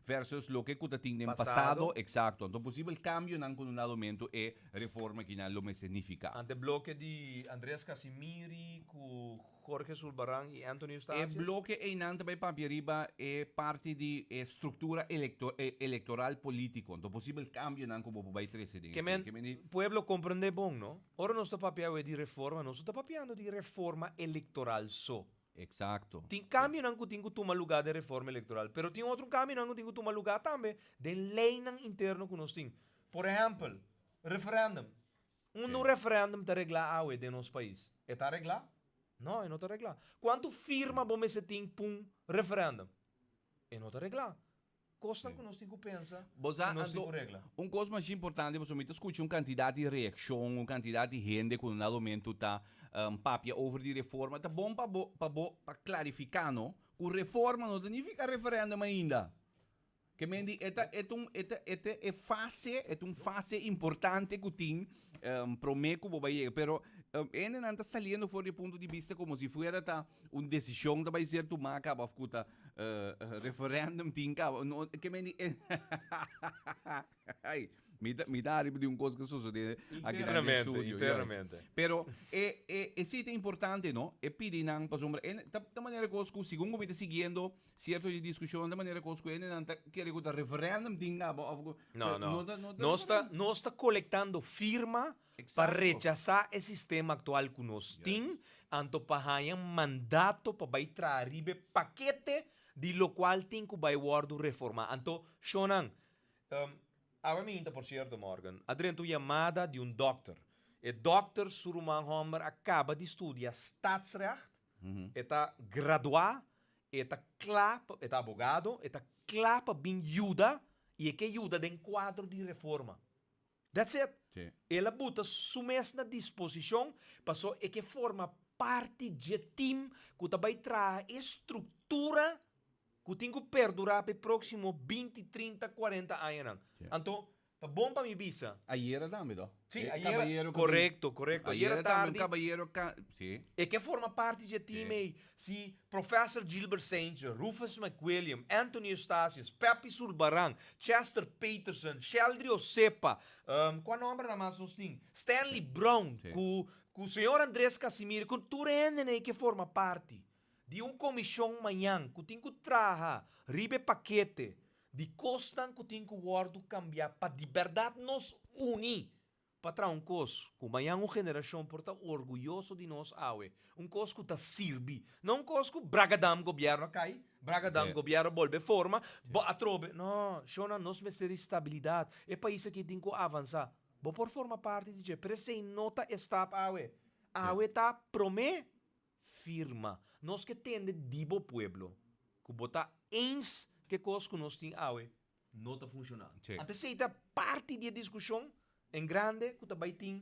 versus loke cu ta tin den pasado. Exacto. Anto posibel cambionan cu na un dado momento e reforma kinan lo mester nifica. Ante bloke di Andres Casimiri cu Jorge Sulbaran y Anthony E Eustatius. bloke einan ta bai papia riba e parti di e struktura elektoral politiko. Anto posibel kambionan ku bo por bai trese den Ke esei. men Ke men di. pueblo komprende bon, no? Ora nos ta papia awe di reforma, nos no ta papiando di reforma elektoral so. Eksakto. Tin kambionan ku tin ku tuma lugá den reforma elektoral, pero tin otro kambionan ku tin ku tuma lugá tambe den leinan interno ku nos tin. Por ehèmpel, referèndum. Unda un referèndum ta reglá awe den nos pais? E ta reglá? No, e no ta reglá. Kuantu firma bo mester tin p'un referèndum? E no ta reglá. Kosnan ku nos tin ku pensa Bo sa, ku nos tin anto, ku regla. un kos masha importante pasobra mi ta skucha un kantidat di reakshon, un kantidat di hende ku na momento ta papia over di reforma. Ta bon pa bo, pa bo, pa klarifiká no, ku reforma no ta nifiká referèndum ainda. Ke men di e ta e ta un e ta e ta e fase e ta un fase importante ku tin promé ku bo bai yega pero hendenan ta saliendo for di e punto di bista komo si fuera ta un desishon ta bai ser tumá kaba òf ku ta referèndum tin kaba no ke men di Ay, mi ta, mi ta ariba di un kos ku sosodé aki den e Internamente, studio, juist. internamente. Pero e, e, e sí ta importante, no? E pidi nan pasobra e ta, ta manera kos ku segun ku mi ta siguiendo sierto di diskushon ta manera kos ku hendenan ta kere ku ta referendum tin kaba òf ku No, no. no ta, no ta Nos ta, referendum. nos ta kolektando firma pa Exacto. rechasá e sistema aktual ku nos tin, anto pa haña mandato pa bai traha riba e pakete di lokual tin ku bai wòrdu reformá. Anto, shonnan, Awe mi hinta por cierto Morgan, a drenta un yamada di un dokter. E dokter su ruman homber a caba di studia staatsrecht, e ta gradua, e ta cla, e ta abogado, e ta cla pa bin yuda y e ke yuda den cuadro di reforma. That's it. El a buta su mes na disposicion paso e ke forma parti dje team cu ta bay traha e structura ku tin ku perdurá pa e próksimo 20, 30, 40 añanan. Anto, ta bon pa mi bisa. Ayera tambe to. Sí, E ayera, kabayero ku bin. korekto, korekto. Ayera Ayera tambe un tardi. kabayero ka, sí. E ke forma parti dje team Sí. ei. Si Professor Gilbert Saintje, Rufus McWilliam, Anthony Eustatius, Peppy Sulbaran, Chester Peterson, Sheldry Osepa, kua nòmbernan mas nos tin? Stanley Brown, Sí. ku ku señor Andres Casimiro, ku tur hendenan ei ke forma parti. Di un komishon mañan ku tin ku traha riba e pakete di kosnan ku tin ku wòrdu kambiá pa di bèrdat nos uni pa traha un kos ku mañan un generashon por ta orguyoso di nos awe, un kos ku ta sirbi, no un kos ku bragadam gobièrnu a kai, bragadam gobièrnu a bolbe forma, bo atrobe, no, shownan nos mester di stabilidat, e pais aki tin ku avansá, bo por forma parti di dje, pero esei no ta e stap awe, awe ta promé Firma. Nos ke tende di bo pueblo ku bo ta eens ke kos ku nos tin awe no ta funshoná. Sí. Anto esei ta parti di e diskushon en grande ku ta bai tin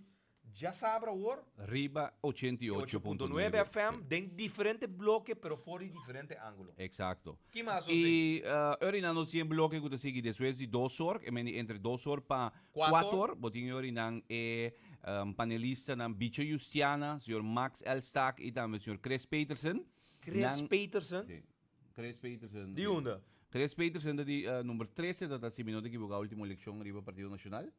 djasabra awor. Riba 88.9 8.9 FM den diferente bloke pero for di diferente ángulo. Exacto. Ki mas nos tin? I Eurinan nos tin e bloke ku ta sigui despues di dos or, e meni entre dos or pa Kuator. Kuator, bo tin yorinan e panelistanan Bicho Justiana, señor Max Elstak y tambe señor Chris Petersen. Chris Nan- Petersen? Sí, Chris Petersen. Di unda? Chris Petersen ta di number 13, ta ta si mi no ta ekivoká ultimo elekshon riba Partido Nacional.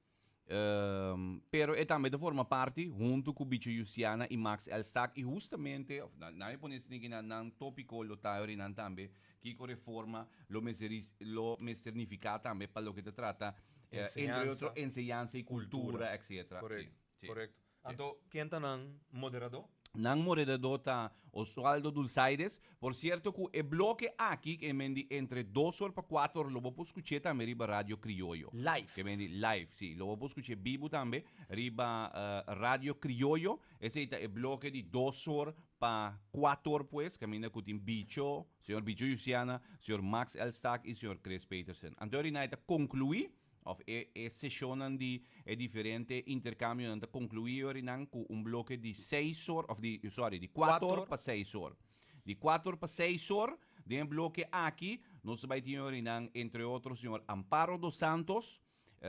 Pero e tambe ta forma parti hunto ku Bicho Justiana y Max Elstak y hustamente, of na nan e pone esaki na nan topiko lo ta yorinan tambe kiko reforma lo mester lo mester nifiká tambe pa loke ta trata Entre otro enseñansa y cultura, etcétera. Correcto, correcto. Anto, ken ta nan moderador? Nan moderador ta Oswaldo Dulzaides. Por cierto cu e bloke aki, ke men di entre dos or pa cuatro or, lo bo por scuch'e tambe riba Radio Criollo. Live. Ke men di live, si. Lo bo por scuch'e bibu tambe riba Radio Criollo. Esey ta e bloke di dos or pa cuatro or pues, caminda cu tin Bicho, Señor Bicho Jusiana, señor Max Elstak y señor Chris Petersen. Anto Rinay ta conclui, of e e sesionnan di e diferente intercambionan ta conclui Orinan cu un bloke di seis or, of di, sorry, di cuatro or pa seis or. Di cuatro or pa seis or. Den e bloke aki nos ta bai tin yorinan entre otro señor Amparo dos Santos,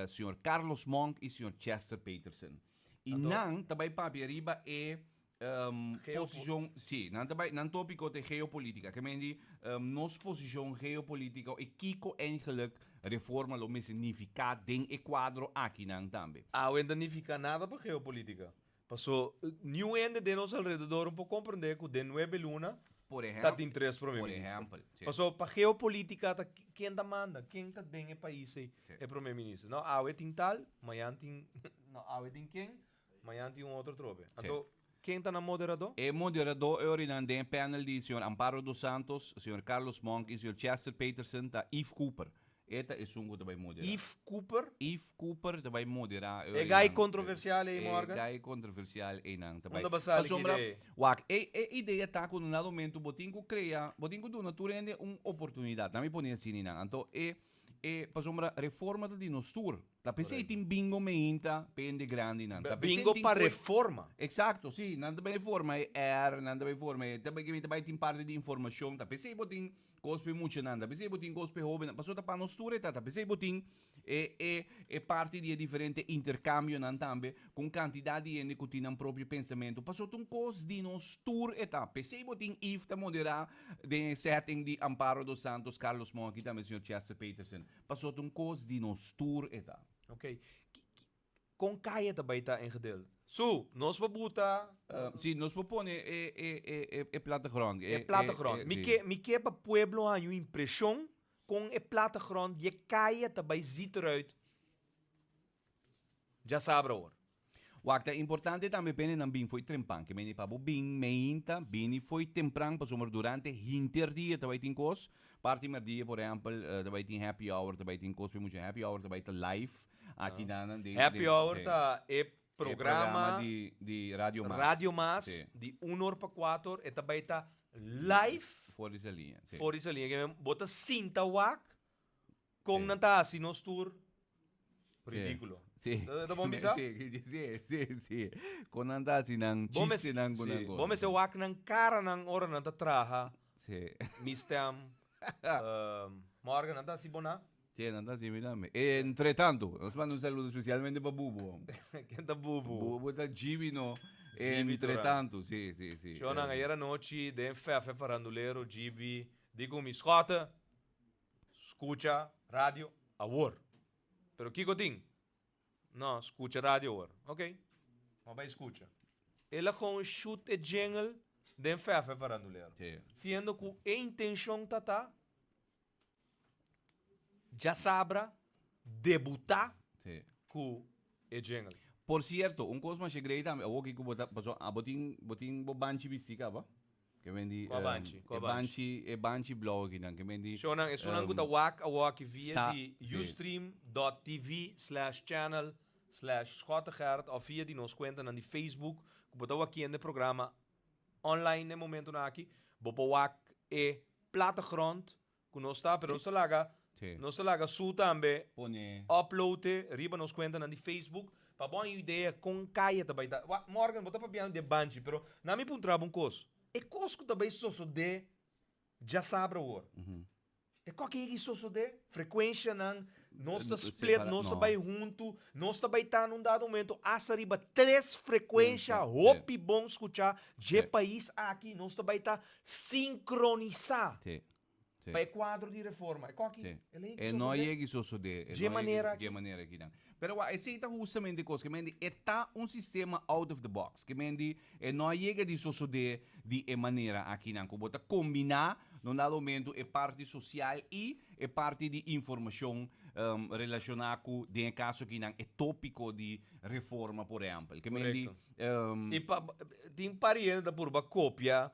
señor Carlos Monk y señor Chester Peterson. Y nan ta bai papia riba e posicion, si, nan ta bai, nan topico ta geopolitica. Ke men di nos posicion geopolitico y kico eigenlijk reforma lo mester nifica den e cuadro akinan tambe. Awe no ta nifica nada pa geopolitica. Paso niun hende den nos alrededor no por comprende cu den nuebe luna Por ta ehempel. tin tres prome Por minister. ehempel, si. Paso pa geopolitica ta ken ta manda, ken ta den e pais ey Si. e prome minister. No, awe tin tal, mañan tin, no, awe tin ken, mañan tin un otro trobe. Si. Anto ken ta nan moderador? E moderador e orinan den e panel di señor Amparo dos Santos, señor Carlos Monk y señor Chester Peterson ta Yves Cooper. E ta esun ku ta bai moderá. Yves Cooper? Yves Cooper ta bai moderá. E gai kontroversial ei, Morgan? E gai kontroversial einan ta bai. Unda bo sali ki Pasobra, idea? wak, e e idea ta ku na dado momento bo tin ku krea, bo tin ku duna tur hende un oportunidat. Nan mi pone asina einan. Anto e e pasobra reforma ta di nos tur. Ta p'esei tin bingo meinta p'e hende grandinan. Ta p'esei Bingo tin pa koi reforma. Exacto, si. Nan ta bai forma e R, nan ta bai forma e, ta bai tin parti di informashon. Ta p'esei bo tin Kos p'e muchanan ta p'esei bo tin kos p'e hóbennan, pasobra ta pa nos tur e ta, ta p'esei bo tin e e e parti di e diferente interkambionan tambe ku un kantidat di hende ku tin nan propio pensamentu, pasobra ta un kos di nos tur e ta. P'esei bo tin Yves ta moderá den e setting di Amparo dos Santos, Carlos Monk i tambe señor Chester Peterson, pasobra ta un kos di nos tur e ta. Ok. Kon kaya ta bai ta ingedeel? Su, nos por buta. Si, nos por pone e, e, e, e, e plattegrond. E plattegrond. Mi ke, mi ke pa pueblo haña un impreshon kon e plattegrond di e kaya ta bai ziet eruit djasabra awor. Wak, ta importante tambe p'e nan bin fo'i trempan. Ke mende pa bo bin meinta, bini fo'i tempran pasobra durante hinter dia ta bai tin kos. Parti merdia, por ehèmpel, ta bai tin happy hour, ta bai tin kos p'e mucha. Happy hour ta bai ta live. Aki nan den Happy den Hour sí. ta e E programa programa di di Radio Mas. Radio Mas Sí. di un or pa kuater e ta bai ta live For di Saliña, sí. for di Saliña. Ke men bo ta sinta wak kon Sí. nan ta hasi nos tur Sí. ridíkulo. Sí. Ta ta bon bisa? Sí, sí, sí, sí. Kon nan ta hasi nan Bo mes chistenan ku sí, nan bo kos. mester wak nan karanan ora nan ta traha Sí. mi stem. Morgan nan ta hasi bo na? Sí, nan ta así mi tambe. Entre tanto, nos manda un saludo especialmente pa Bubu. Ken ta Bubu? Bubu ta Gibi no. Gibi Entre Duran. tanto, sí, sí, sí. Shonan, ayer anochi den Fefe Farandulero Gibi di ku mi schotte, skucha radio awor. Pero kiko tin? No, skucha radio awor. Ok, ma bai skucha. El a gewoon shoot e jingle den Fefe Farandulero. Sí. Siendo ku e intenshon ta ta Djasabra debutá Sí. ku e jingle. Por cierto, un cos masha grei tambe, awor ki ku bo ta, paso abo tin, bo tin bo banchi bisti kaba? Ke men di, Kua banchi? Kua e banchi, e banchi blou akinan, ke men di, Shownan, esunnan ku ta wak awor aki via sa, di sí. ustream dot tv slash channel slash Schottegerrit of via di nos kuentanan di Facebook ku bo ta wakiendo e programa online na e momentonan aki, bo por wak e plattegrond ku nos ta, pero nos ta laga, Sí. nos ta laga su tambe Pone. upload e riba nos kuentanan di Facebook pa bo haña un idea kon kaya ta bai ta. Wak, Morgan, bo ta papiando di e banchi, pero na mi puntra bo un kos. E kos ku ta bai sosodé djasabra awor, E koke yegi sosodé, frekuenshanan, nos ta split, nos ta bai huntu, nos ta bai ta na un dado momento hasta riba tres frekuensha hopi bon skuchá dje pais aki, nos ta bai ta sinkronisá pa e kuadro di reforma. E koke el a yegi sosodé? E no a yegi sosodé. Dje manera aki. Dje manera akinan. Pero wak, esei ta hustamente e kos, ke men di e ta un sistema out of the box, ke men di E no a yega di sosodé di e manera akinan ku bo ta kombiná na un dado momento e parti sosial i e parti di informashon relashoná ku den e kaso akinan e tópiko di reforma por ehèmpel. Ke men di. I pa tin pariente ta purba kopia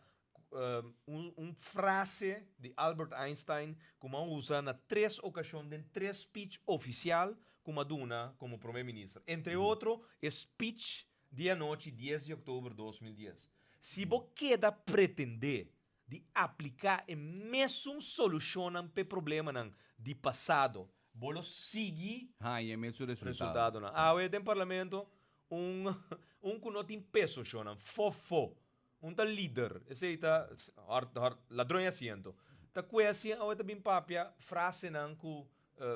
un un frase di Albert Einstein ku mi a usa na tres okashon den tres speech ofisial ku mi a duna komo prome minister. Entre otro e speech Di anochi dies di oktober 2010. Si bo keda pretendé di apliká e mesun solushonnan p'e problemanan di pasado, bo lo sigui Haña e mesun resultado. resultadonan. Awe den parlamento un un ku no tin peso shonnan, fofo. Un ta lider, esei ta hòrt hòrt ladron e asiento. Ta kwestie awe ta bin papia frasenan ku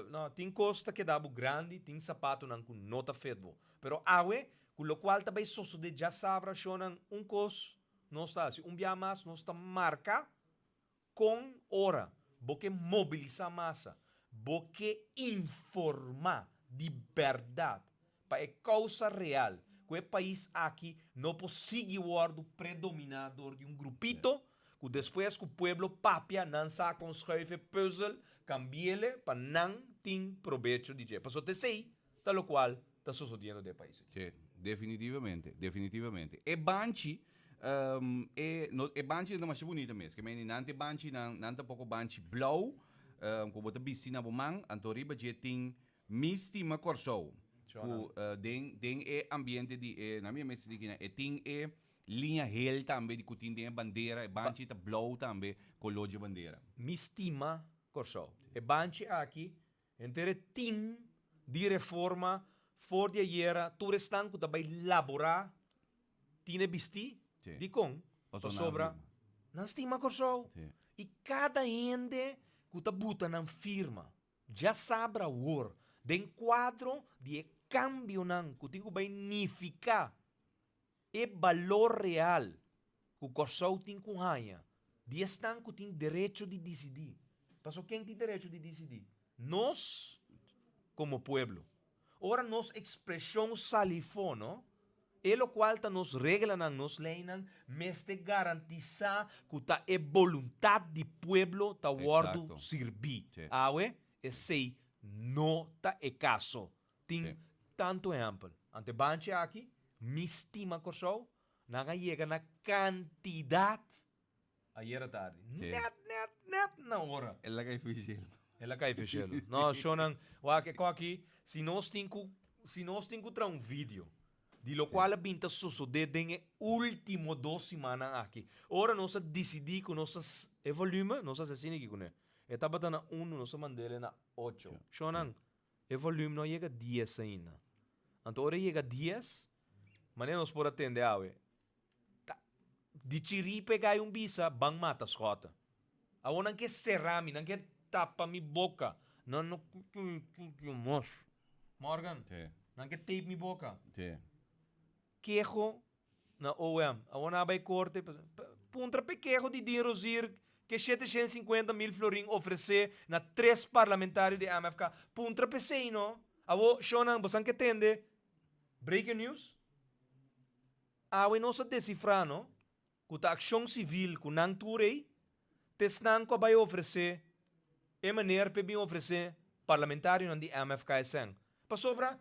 no, tin kos ta keda bo grandi, tin sapatonan ku no ta fit bo. Pero awe, ku lokual ta bai sosode djasabra shonnan, un kos nos ta hasi, un bia mas nos ta marka kon ora bo ke mobilisá masa, bo ke informá di bèrdat pa e kousa real ku e pais aki no por sigui wòrdu predominá dor di un grupito ku despues ku pueblo papia nan sa kon schuif e pùzel, kambi'ele pa nan tin probecho di dje. Pasobra ta esei ta lokual ta sosodiendo den e pais aki. Sí, definitivamente, definitivamente. E banchi, e no e banchi nan ta masha bunita mes, ke meni nan ta e banchinan, nan ta poko banchi blou, ku bo ta bisti na bo man, anto riba dje tin Mi stima Kòrsou. Ku den den e ambiente di e nan mi a mester di kinan e tin e liña hel tambe di ku tin den e bandera e banchi ta blou tambe koló dje bandera. Mi stima Kòrsou. E banchi aki henter e team di reforma for di ayera tur esnan ku ta bai laborá tin e bistí. Dikon? Pasobra nan stima Kòrsou. I kada hende ku ta buta nan firma Djasabra awor, den kuadro di e kambionan ku tin ku bai nifiká e balor real ku Kòrsou tin ku haña di esnan ku tin derecho di disidí. Pasobra ken tin derecho di disidí? Nos komo pueblo. Ora nos ekspreshon sali fo, no? E lokual ta nos reglanan, nos leinan, mester garantisá ku ta e boluntat di pueblo ta wòrdu sirbí. Awe, esei no ta e kaso. Tin tantu ehèmpel. Ante banchi aki, mi stima Kòrsou, nan a yega na kantidat Ayera tardi. Net, net, net na ora. El a kai fishelo. El a kai fishelo. No, shownan, wak e koki, si nos tin ku, si nos tin ku traha un video di lokual a bin ta sosodé den e último dos simannan aki. Ora nos a disidí ku nos a, e volume, nos a hasi asina aki kuné. E tabata na unu, nos a mand'el na ocho. Shownan, e volume no a yega dies ainda. Anto ora e yega dies, manera nos por a tende awe, Ta di chiripe gai un bisa ban mata Schotte. Awor nan ke sera mi, nan ke tapa mi boka. Nan no mos. Morgan, nan ke tape mi boka. Keho na OM. Awor nan a bai korte. Puntra p'e keho di Dean Rozier ke 750 mil florin ofresé na tres parlamentario di MFK. Puntra p'esei no. Awor, shownan, bosan ke tende breaking news? Awe nos a desifrá no ku ta akshon sivil ku nan tur ei ta esnan ku a bai ofresé e meneer p'e bin ofresé parlamentarionan di MFKSN. Pasobra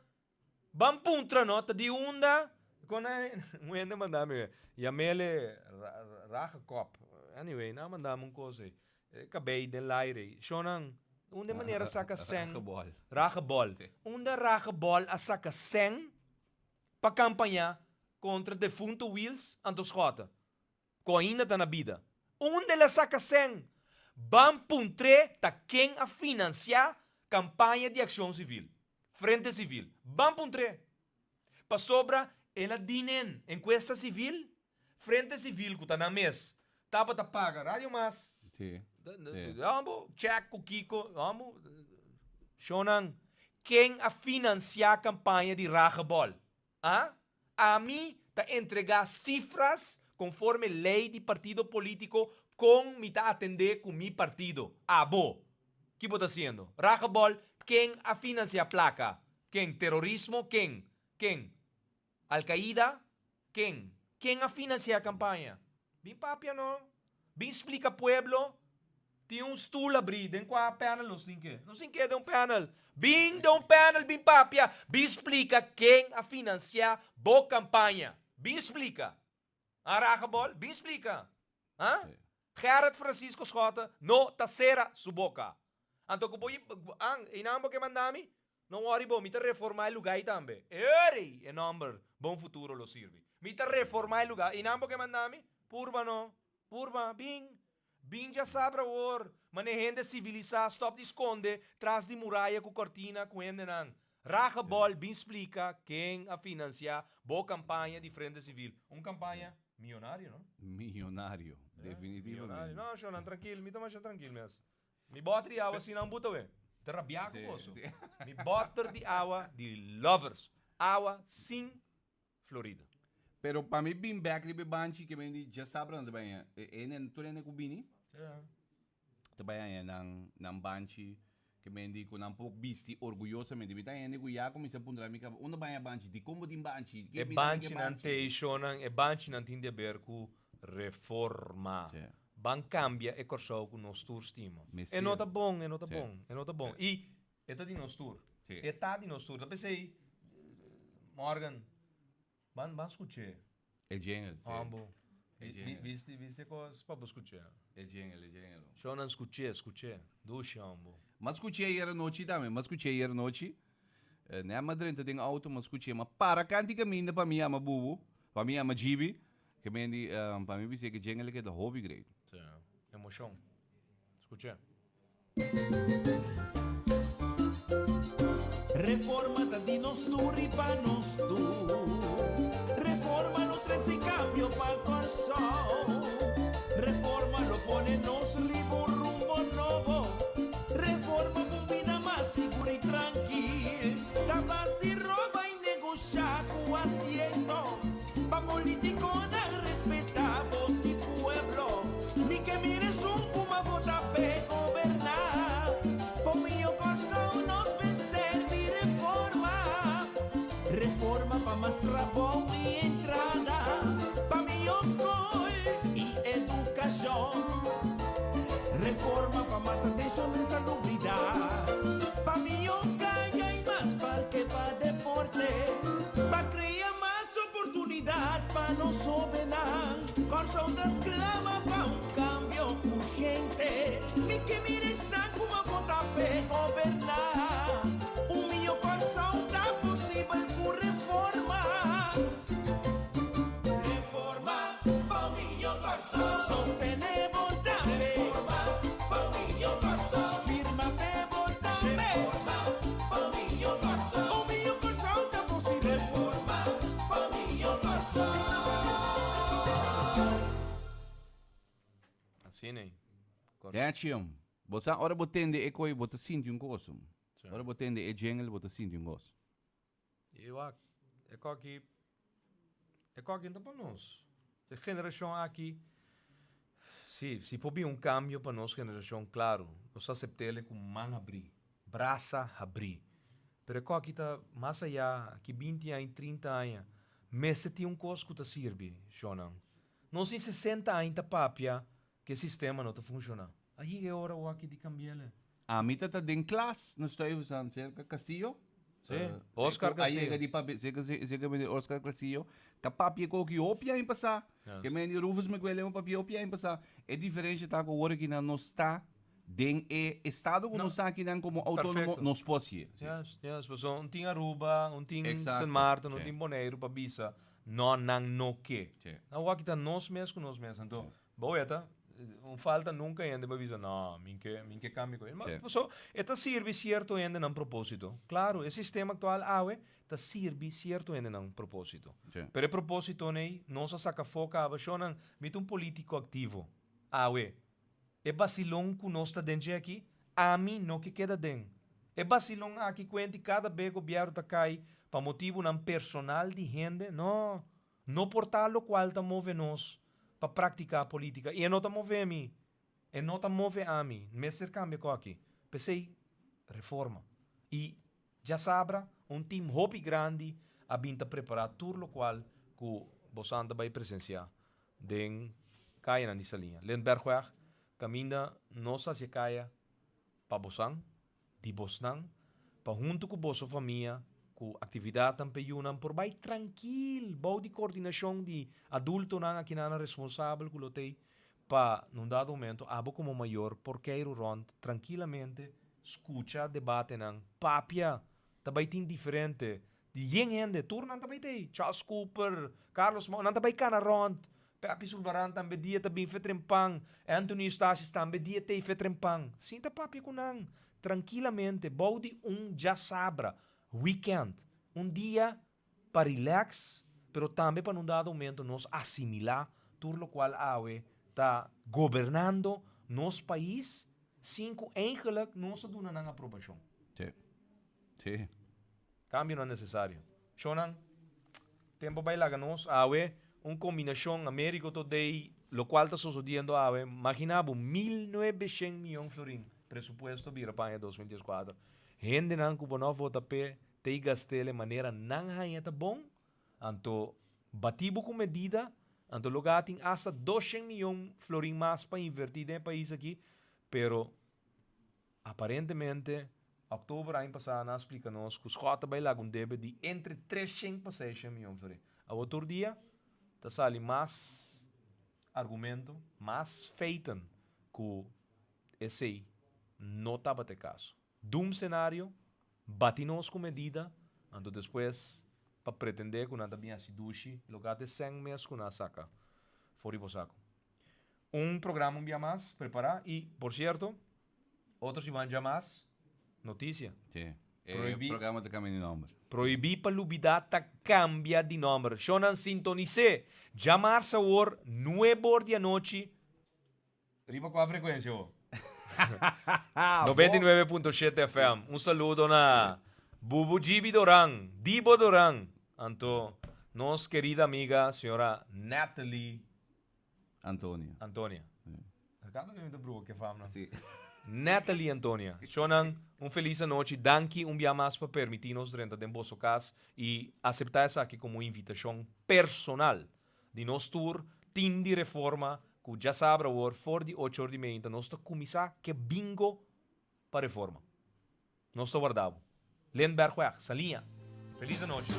ban puntra no ta di unda kon nan un hende manda mi yam'ele ragekop anyway nan a manda mi un kos ei e kabei den laire ei shonnan unda e meneer a saka sèn ragebol unda ragebol a saka sèn pa kampañá kontra defunto Wiels anto Schotte, ku ainda ta na bida. Unda el a saka sèn? Ban puntr'é ta ken a finansiá kampaña di Akshon Sivil, Frente Sivil. Ban puntr'é. Pasobra el a dinen enkuesta sivil, Frente Sivil ku ta nan mes tabata paga Radio Mas. Amo check ku kiko, amo shownan. Ken a finansiá kampaña di Ragebol? A? Ami ta entregá sifras konforme lei di partido polítiko kon mi ta atendé ku mi partido. Abo, ki bo ta hasiendo? Ragebol, ken a finansiá plaka? Ken? Terorismo? Ken? Ken? Al-Qaida? Ken? Ken a financia campaña? Bin papia no. Bin splica pueblo. Tin un stoel abri den cua panel nos tin ke? Nos tin ke den un panel. Bin den un panel bin papia. Bin splica ken a financia bo campaña. Bin splica. A ragebol? Bin splica. Ha? Gerrit Francisco Schotte no ta cera su boca. Anto cu bo an, einan bo ke manda mi? No worry bo, mi ta reforma e luga ei tambe. Eri! E nomber Bon Futuro lo sirbi. Mi ta reforma e luga. Einan bo ke manda mi? Purba no. Purba. Bin. Bin djasabra awor. Mane hende civilisa stop di sconde tras di muraya cu cortina cu hendenan. Raga bol bin splica ken a financia bo campaña di Frente Civil. Un campaña. Millonario, no? Millonario, definitivamente. Millonario. No, shonan, trankil, mi ta masha trankil mes. Mi bòter di awa asina un buta we. Ta rabiá ku boso. Mi bòter di awa di Lovers. Awa sin Florida. Pero pa mi bin bek riba e banchi ke men di djasabra nan ta bai haña e ene tur hende ku bini ta bai haña nan nan banchi ke men di ku nan por bisti orguyosamente. Mi ta hende ku ya kuminsá puntra mi kaba unda bai haña banchi, dikon bo tin banchi, E banchinan te shownan e banchinan tin di haber ku reforma. Ban kambia e Kòrsou ku nos tur stima. E no ta bon, e no ta bon, e no ta bon. I e ta di nos tur. E ta di nos tur. Ta p'esei, Morgan, ban ban skuch'é. E jingle, si. Ambo. Bisti, bisti e kos pa bo skuch'é. E jingle, e jingle. Shownan skuch'é, skuch'é. Dushi, ambo. M'a skuch'é ayer anochi tambe, m'a skuch'é ayer anochi. Nèt m'a drenta den auto, m'a skuch'é. M'a para kanti kaminda pa mi yama Bubu, pa mi yama Djibi. Ke men di, pa mi bis'é ke jingle ke ta hopi great. Sí, emoshon. Skuch'é. Reforma ta di nos tur i pa nos tur. Reforma lo trese kambio pa Kòrsou. Reforma lo pone nos riba un rumbo nobo. Reforma pa un bida mas sigur i trankil. Ta bas di roba i negoshá ku asiento. Pa politiconan respeta bos di pueblo. Mi ke mira esun ku m'a vota p'e goberná. Pa mihó Kòrsou nos mester di reforma. Reforma pa mas trabou i entrada. Pa mihó skol i edukashon. Reforma pa mas atenshon den salubridat. Pa mihó kaya i mas parke pa deporte. Pa krea mas oportunidat pa nos hóbennan. Kòrsou ta sklama pa un kambio urgente. Mi ke mira esnan ku a vota p'e goberná. Un mihó Kòrsou ta posibel ku reforma. Reforma pa un mihó Kòrsou. Sostené bo tambe. Reforma pa un mihó Kòrsou. Firma p'e bo tambe. Reforma pa un mihó Kòrsou. Un mihó Kòrsou ta posibel. Reforma pa un mihó Kòrsou. Asina ei. Nèchi, bo sa ora bo tende e koi bo ta sinti un kos. Ora bo tende e jingle bo ta sinti un kos. I wak, e koki, e koki no ta pa nos. E generashon aki, si, si por bin un kambio pa nos generashon, klaro, nos ta asept'el ku man habrí, brasa habrí. Pero e koki ta mas ayá, aki binti aña, trinta aña, mester tin un kos ku ta sirbi, shonnan. Nos tin sesenta aña ta papia ku e sistema no ta funshoná. A yega e ora wak di kambi'el. Ami ta ta den klas na Stuyvesant serka Castillo. Sí, Oscar Castillo. A yega di papia, serka, serka meneer Oscar Castillo, ta papia koki hopi aña pasá. Ke meneer Rufus McWilliam a papia hopi aña pasá. E diferensha ta ku awor aki nan no sta den e estado ku nos ta aki nan komo outónomo, nos por hasié. Yes, yes, pasobra un tin Aruba, un tin Sint Maarten, un tin Boneiru pa bisa no nan no ke. Awor aki ta nos mes ku nos mes. Anto Bo weta, un falta nunca hende pa bisa, no, min ke, min ke cambia cu. Ma, so, e ta sirbi cierto hende nan proposito. Claro, e sistema actual awe ta sirbi cierto hende nan proposito. Pero e proposito nei, nos a saca afo caba, shownan, mi ta un politico activo, awe. E basilon cu nos ta den dje aki, ami no ke keda den. E basilon aki cuenti cada be gobierno ta cay pa motibonan personal di hende, no. No por ta locual ta move nos pa practica politica y e no ta move mi, e no ta move ami, mester cambia cu aki. P'esey, reforma. Y djasabra un team hopi grandi a bin ta prepara tur locual cu bosan ta bay presencia den cayanan di Saliña. Lindbergweg, caminda nos haci e caya pa bosan. di bosnan, pa huntu ku boso famia ku aktividatnan p'e yunan por bai trankil bou di koordinashon di adultonan akinanan responsabel ku lo t'ei pa na un dado momento abo komo mayor por keiru rònt trankilamente skucha debatenan, papia ta bai tin diferente di yen hende tur nan ta bai t'ei, Charles Cooper, Carlos Mou nan ta bai kana rònt, Pepi Sulvaran tambe dia ta bin fetrempan, Anthony Eustatius tambe dia t'ei fetrempan. Sinta papia ku nan trankilamente bou di un djasabra, weekend, un dia pa relax, pero tambe pa na un dado momento nos asimilá tur lokual awe ta gobernando nos pais sin ku eigenlijk nos a duna nan aprobashon. Sí. Sí. Kambionan nesesario. Shonnan, tempo bai laga nos awe un kombinashon Americo Today lokual ta sosodiendo awe, magina bo 1900 miyon florin presupuesto bira pa aña 2014. Hendenan ku bo no a vota p'e ta i gast'el e manera nan haña ta bon, anto bati bo ku medida, anto lo ga tin asta 200 miyon florin mas pa inverti den e pais aki, pero Aparentemente, oktober aña pasá nan a splika nos ku Schot ta bai laga un debe di entre 300 pa 600 mion florin. Awor tur dia ta sali mas argumento, mas feiten ku esei no tabata e kaso. Doom scenario, bati nos ku medida, anto despues pa pretendé ku nan ta bin hasi dushi, lo gata e sèn mes ku nan a saka for di bo saku. Un programa un bia mas prepara y por cierto otro siman dja mas noticia. Sí. E Prohibi. programa ta cambia di nomber. Prohibi pa lubida ta cambia di nomber. Shownan sintonis'é djamars awor nuebor di anochi riba cua frecuencia ho? 99.7 FM. Un saludo na Bubu Gibi Doran, Dibo Doran, anto nos querida amiga señora Natalie Antonia. Antonia. Kada vez mi ta bruha ke famnan. Sí. Natalie Antonia. Shonan, un felis anochi. Danki un bia mas pa permití nos drenta den boso kas i aseptá esaki komo un invitashon personal di nos tur Team di Reforma ku djasabra awor for di ocho or di meinta nos ta kuminsá ke bingo pa Reforma. Nos ta warda bo. Lindbergweg, Saliña. Feliz anochi.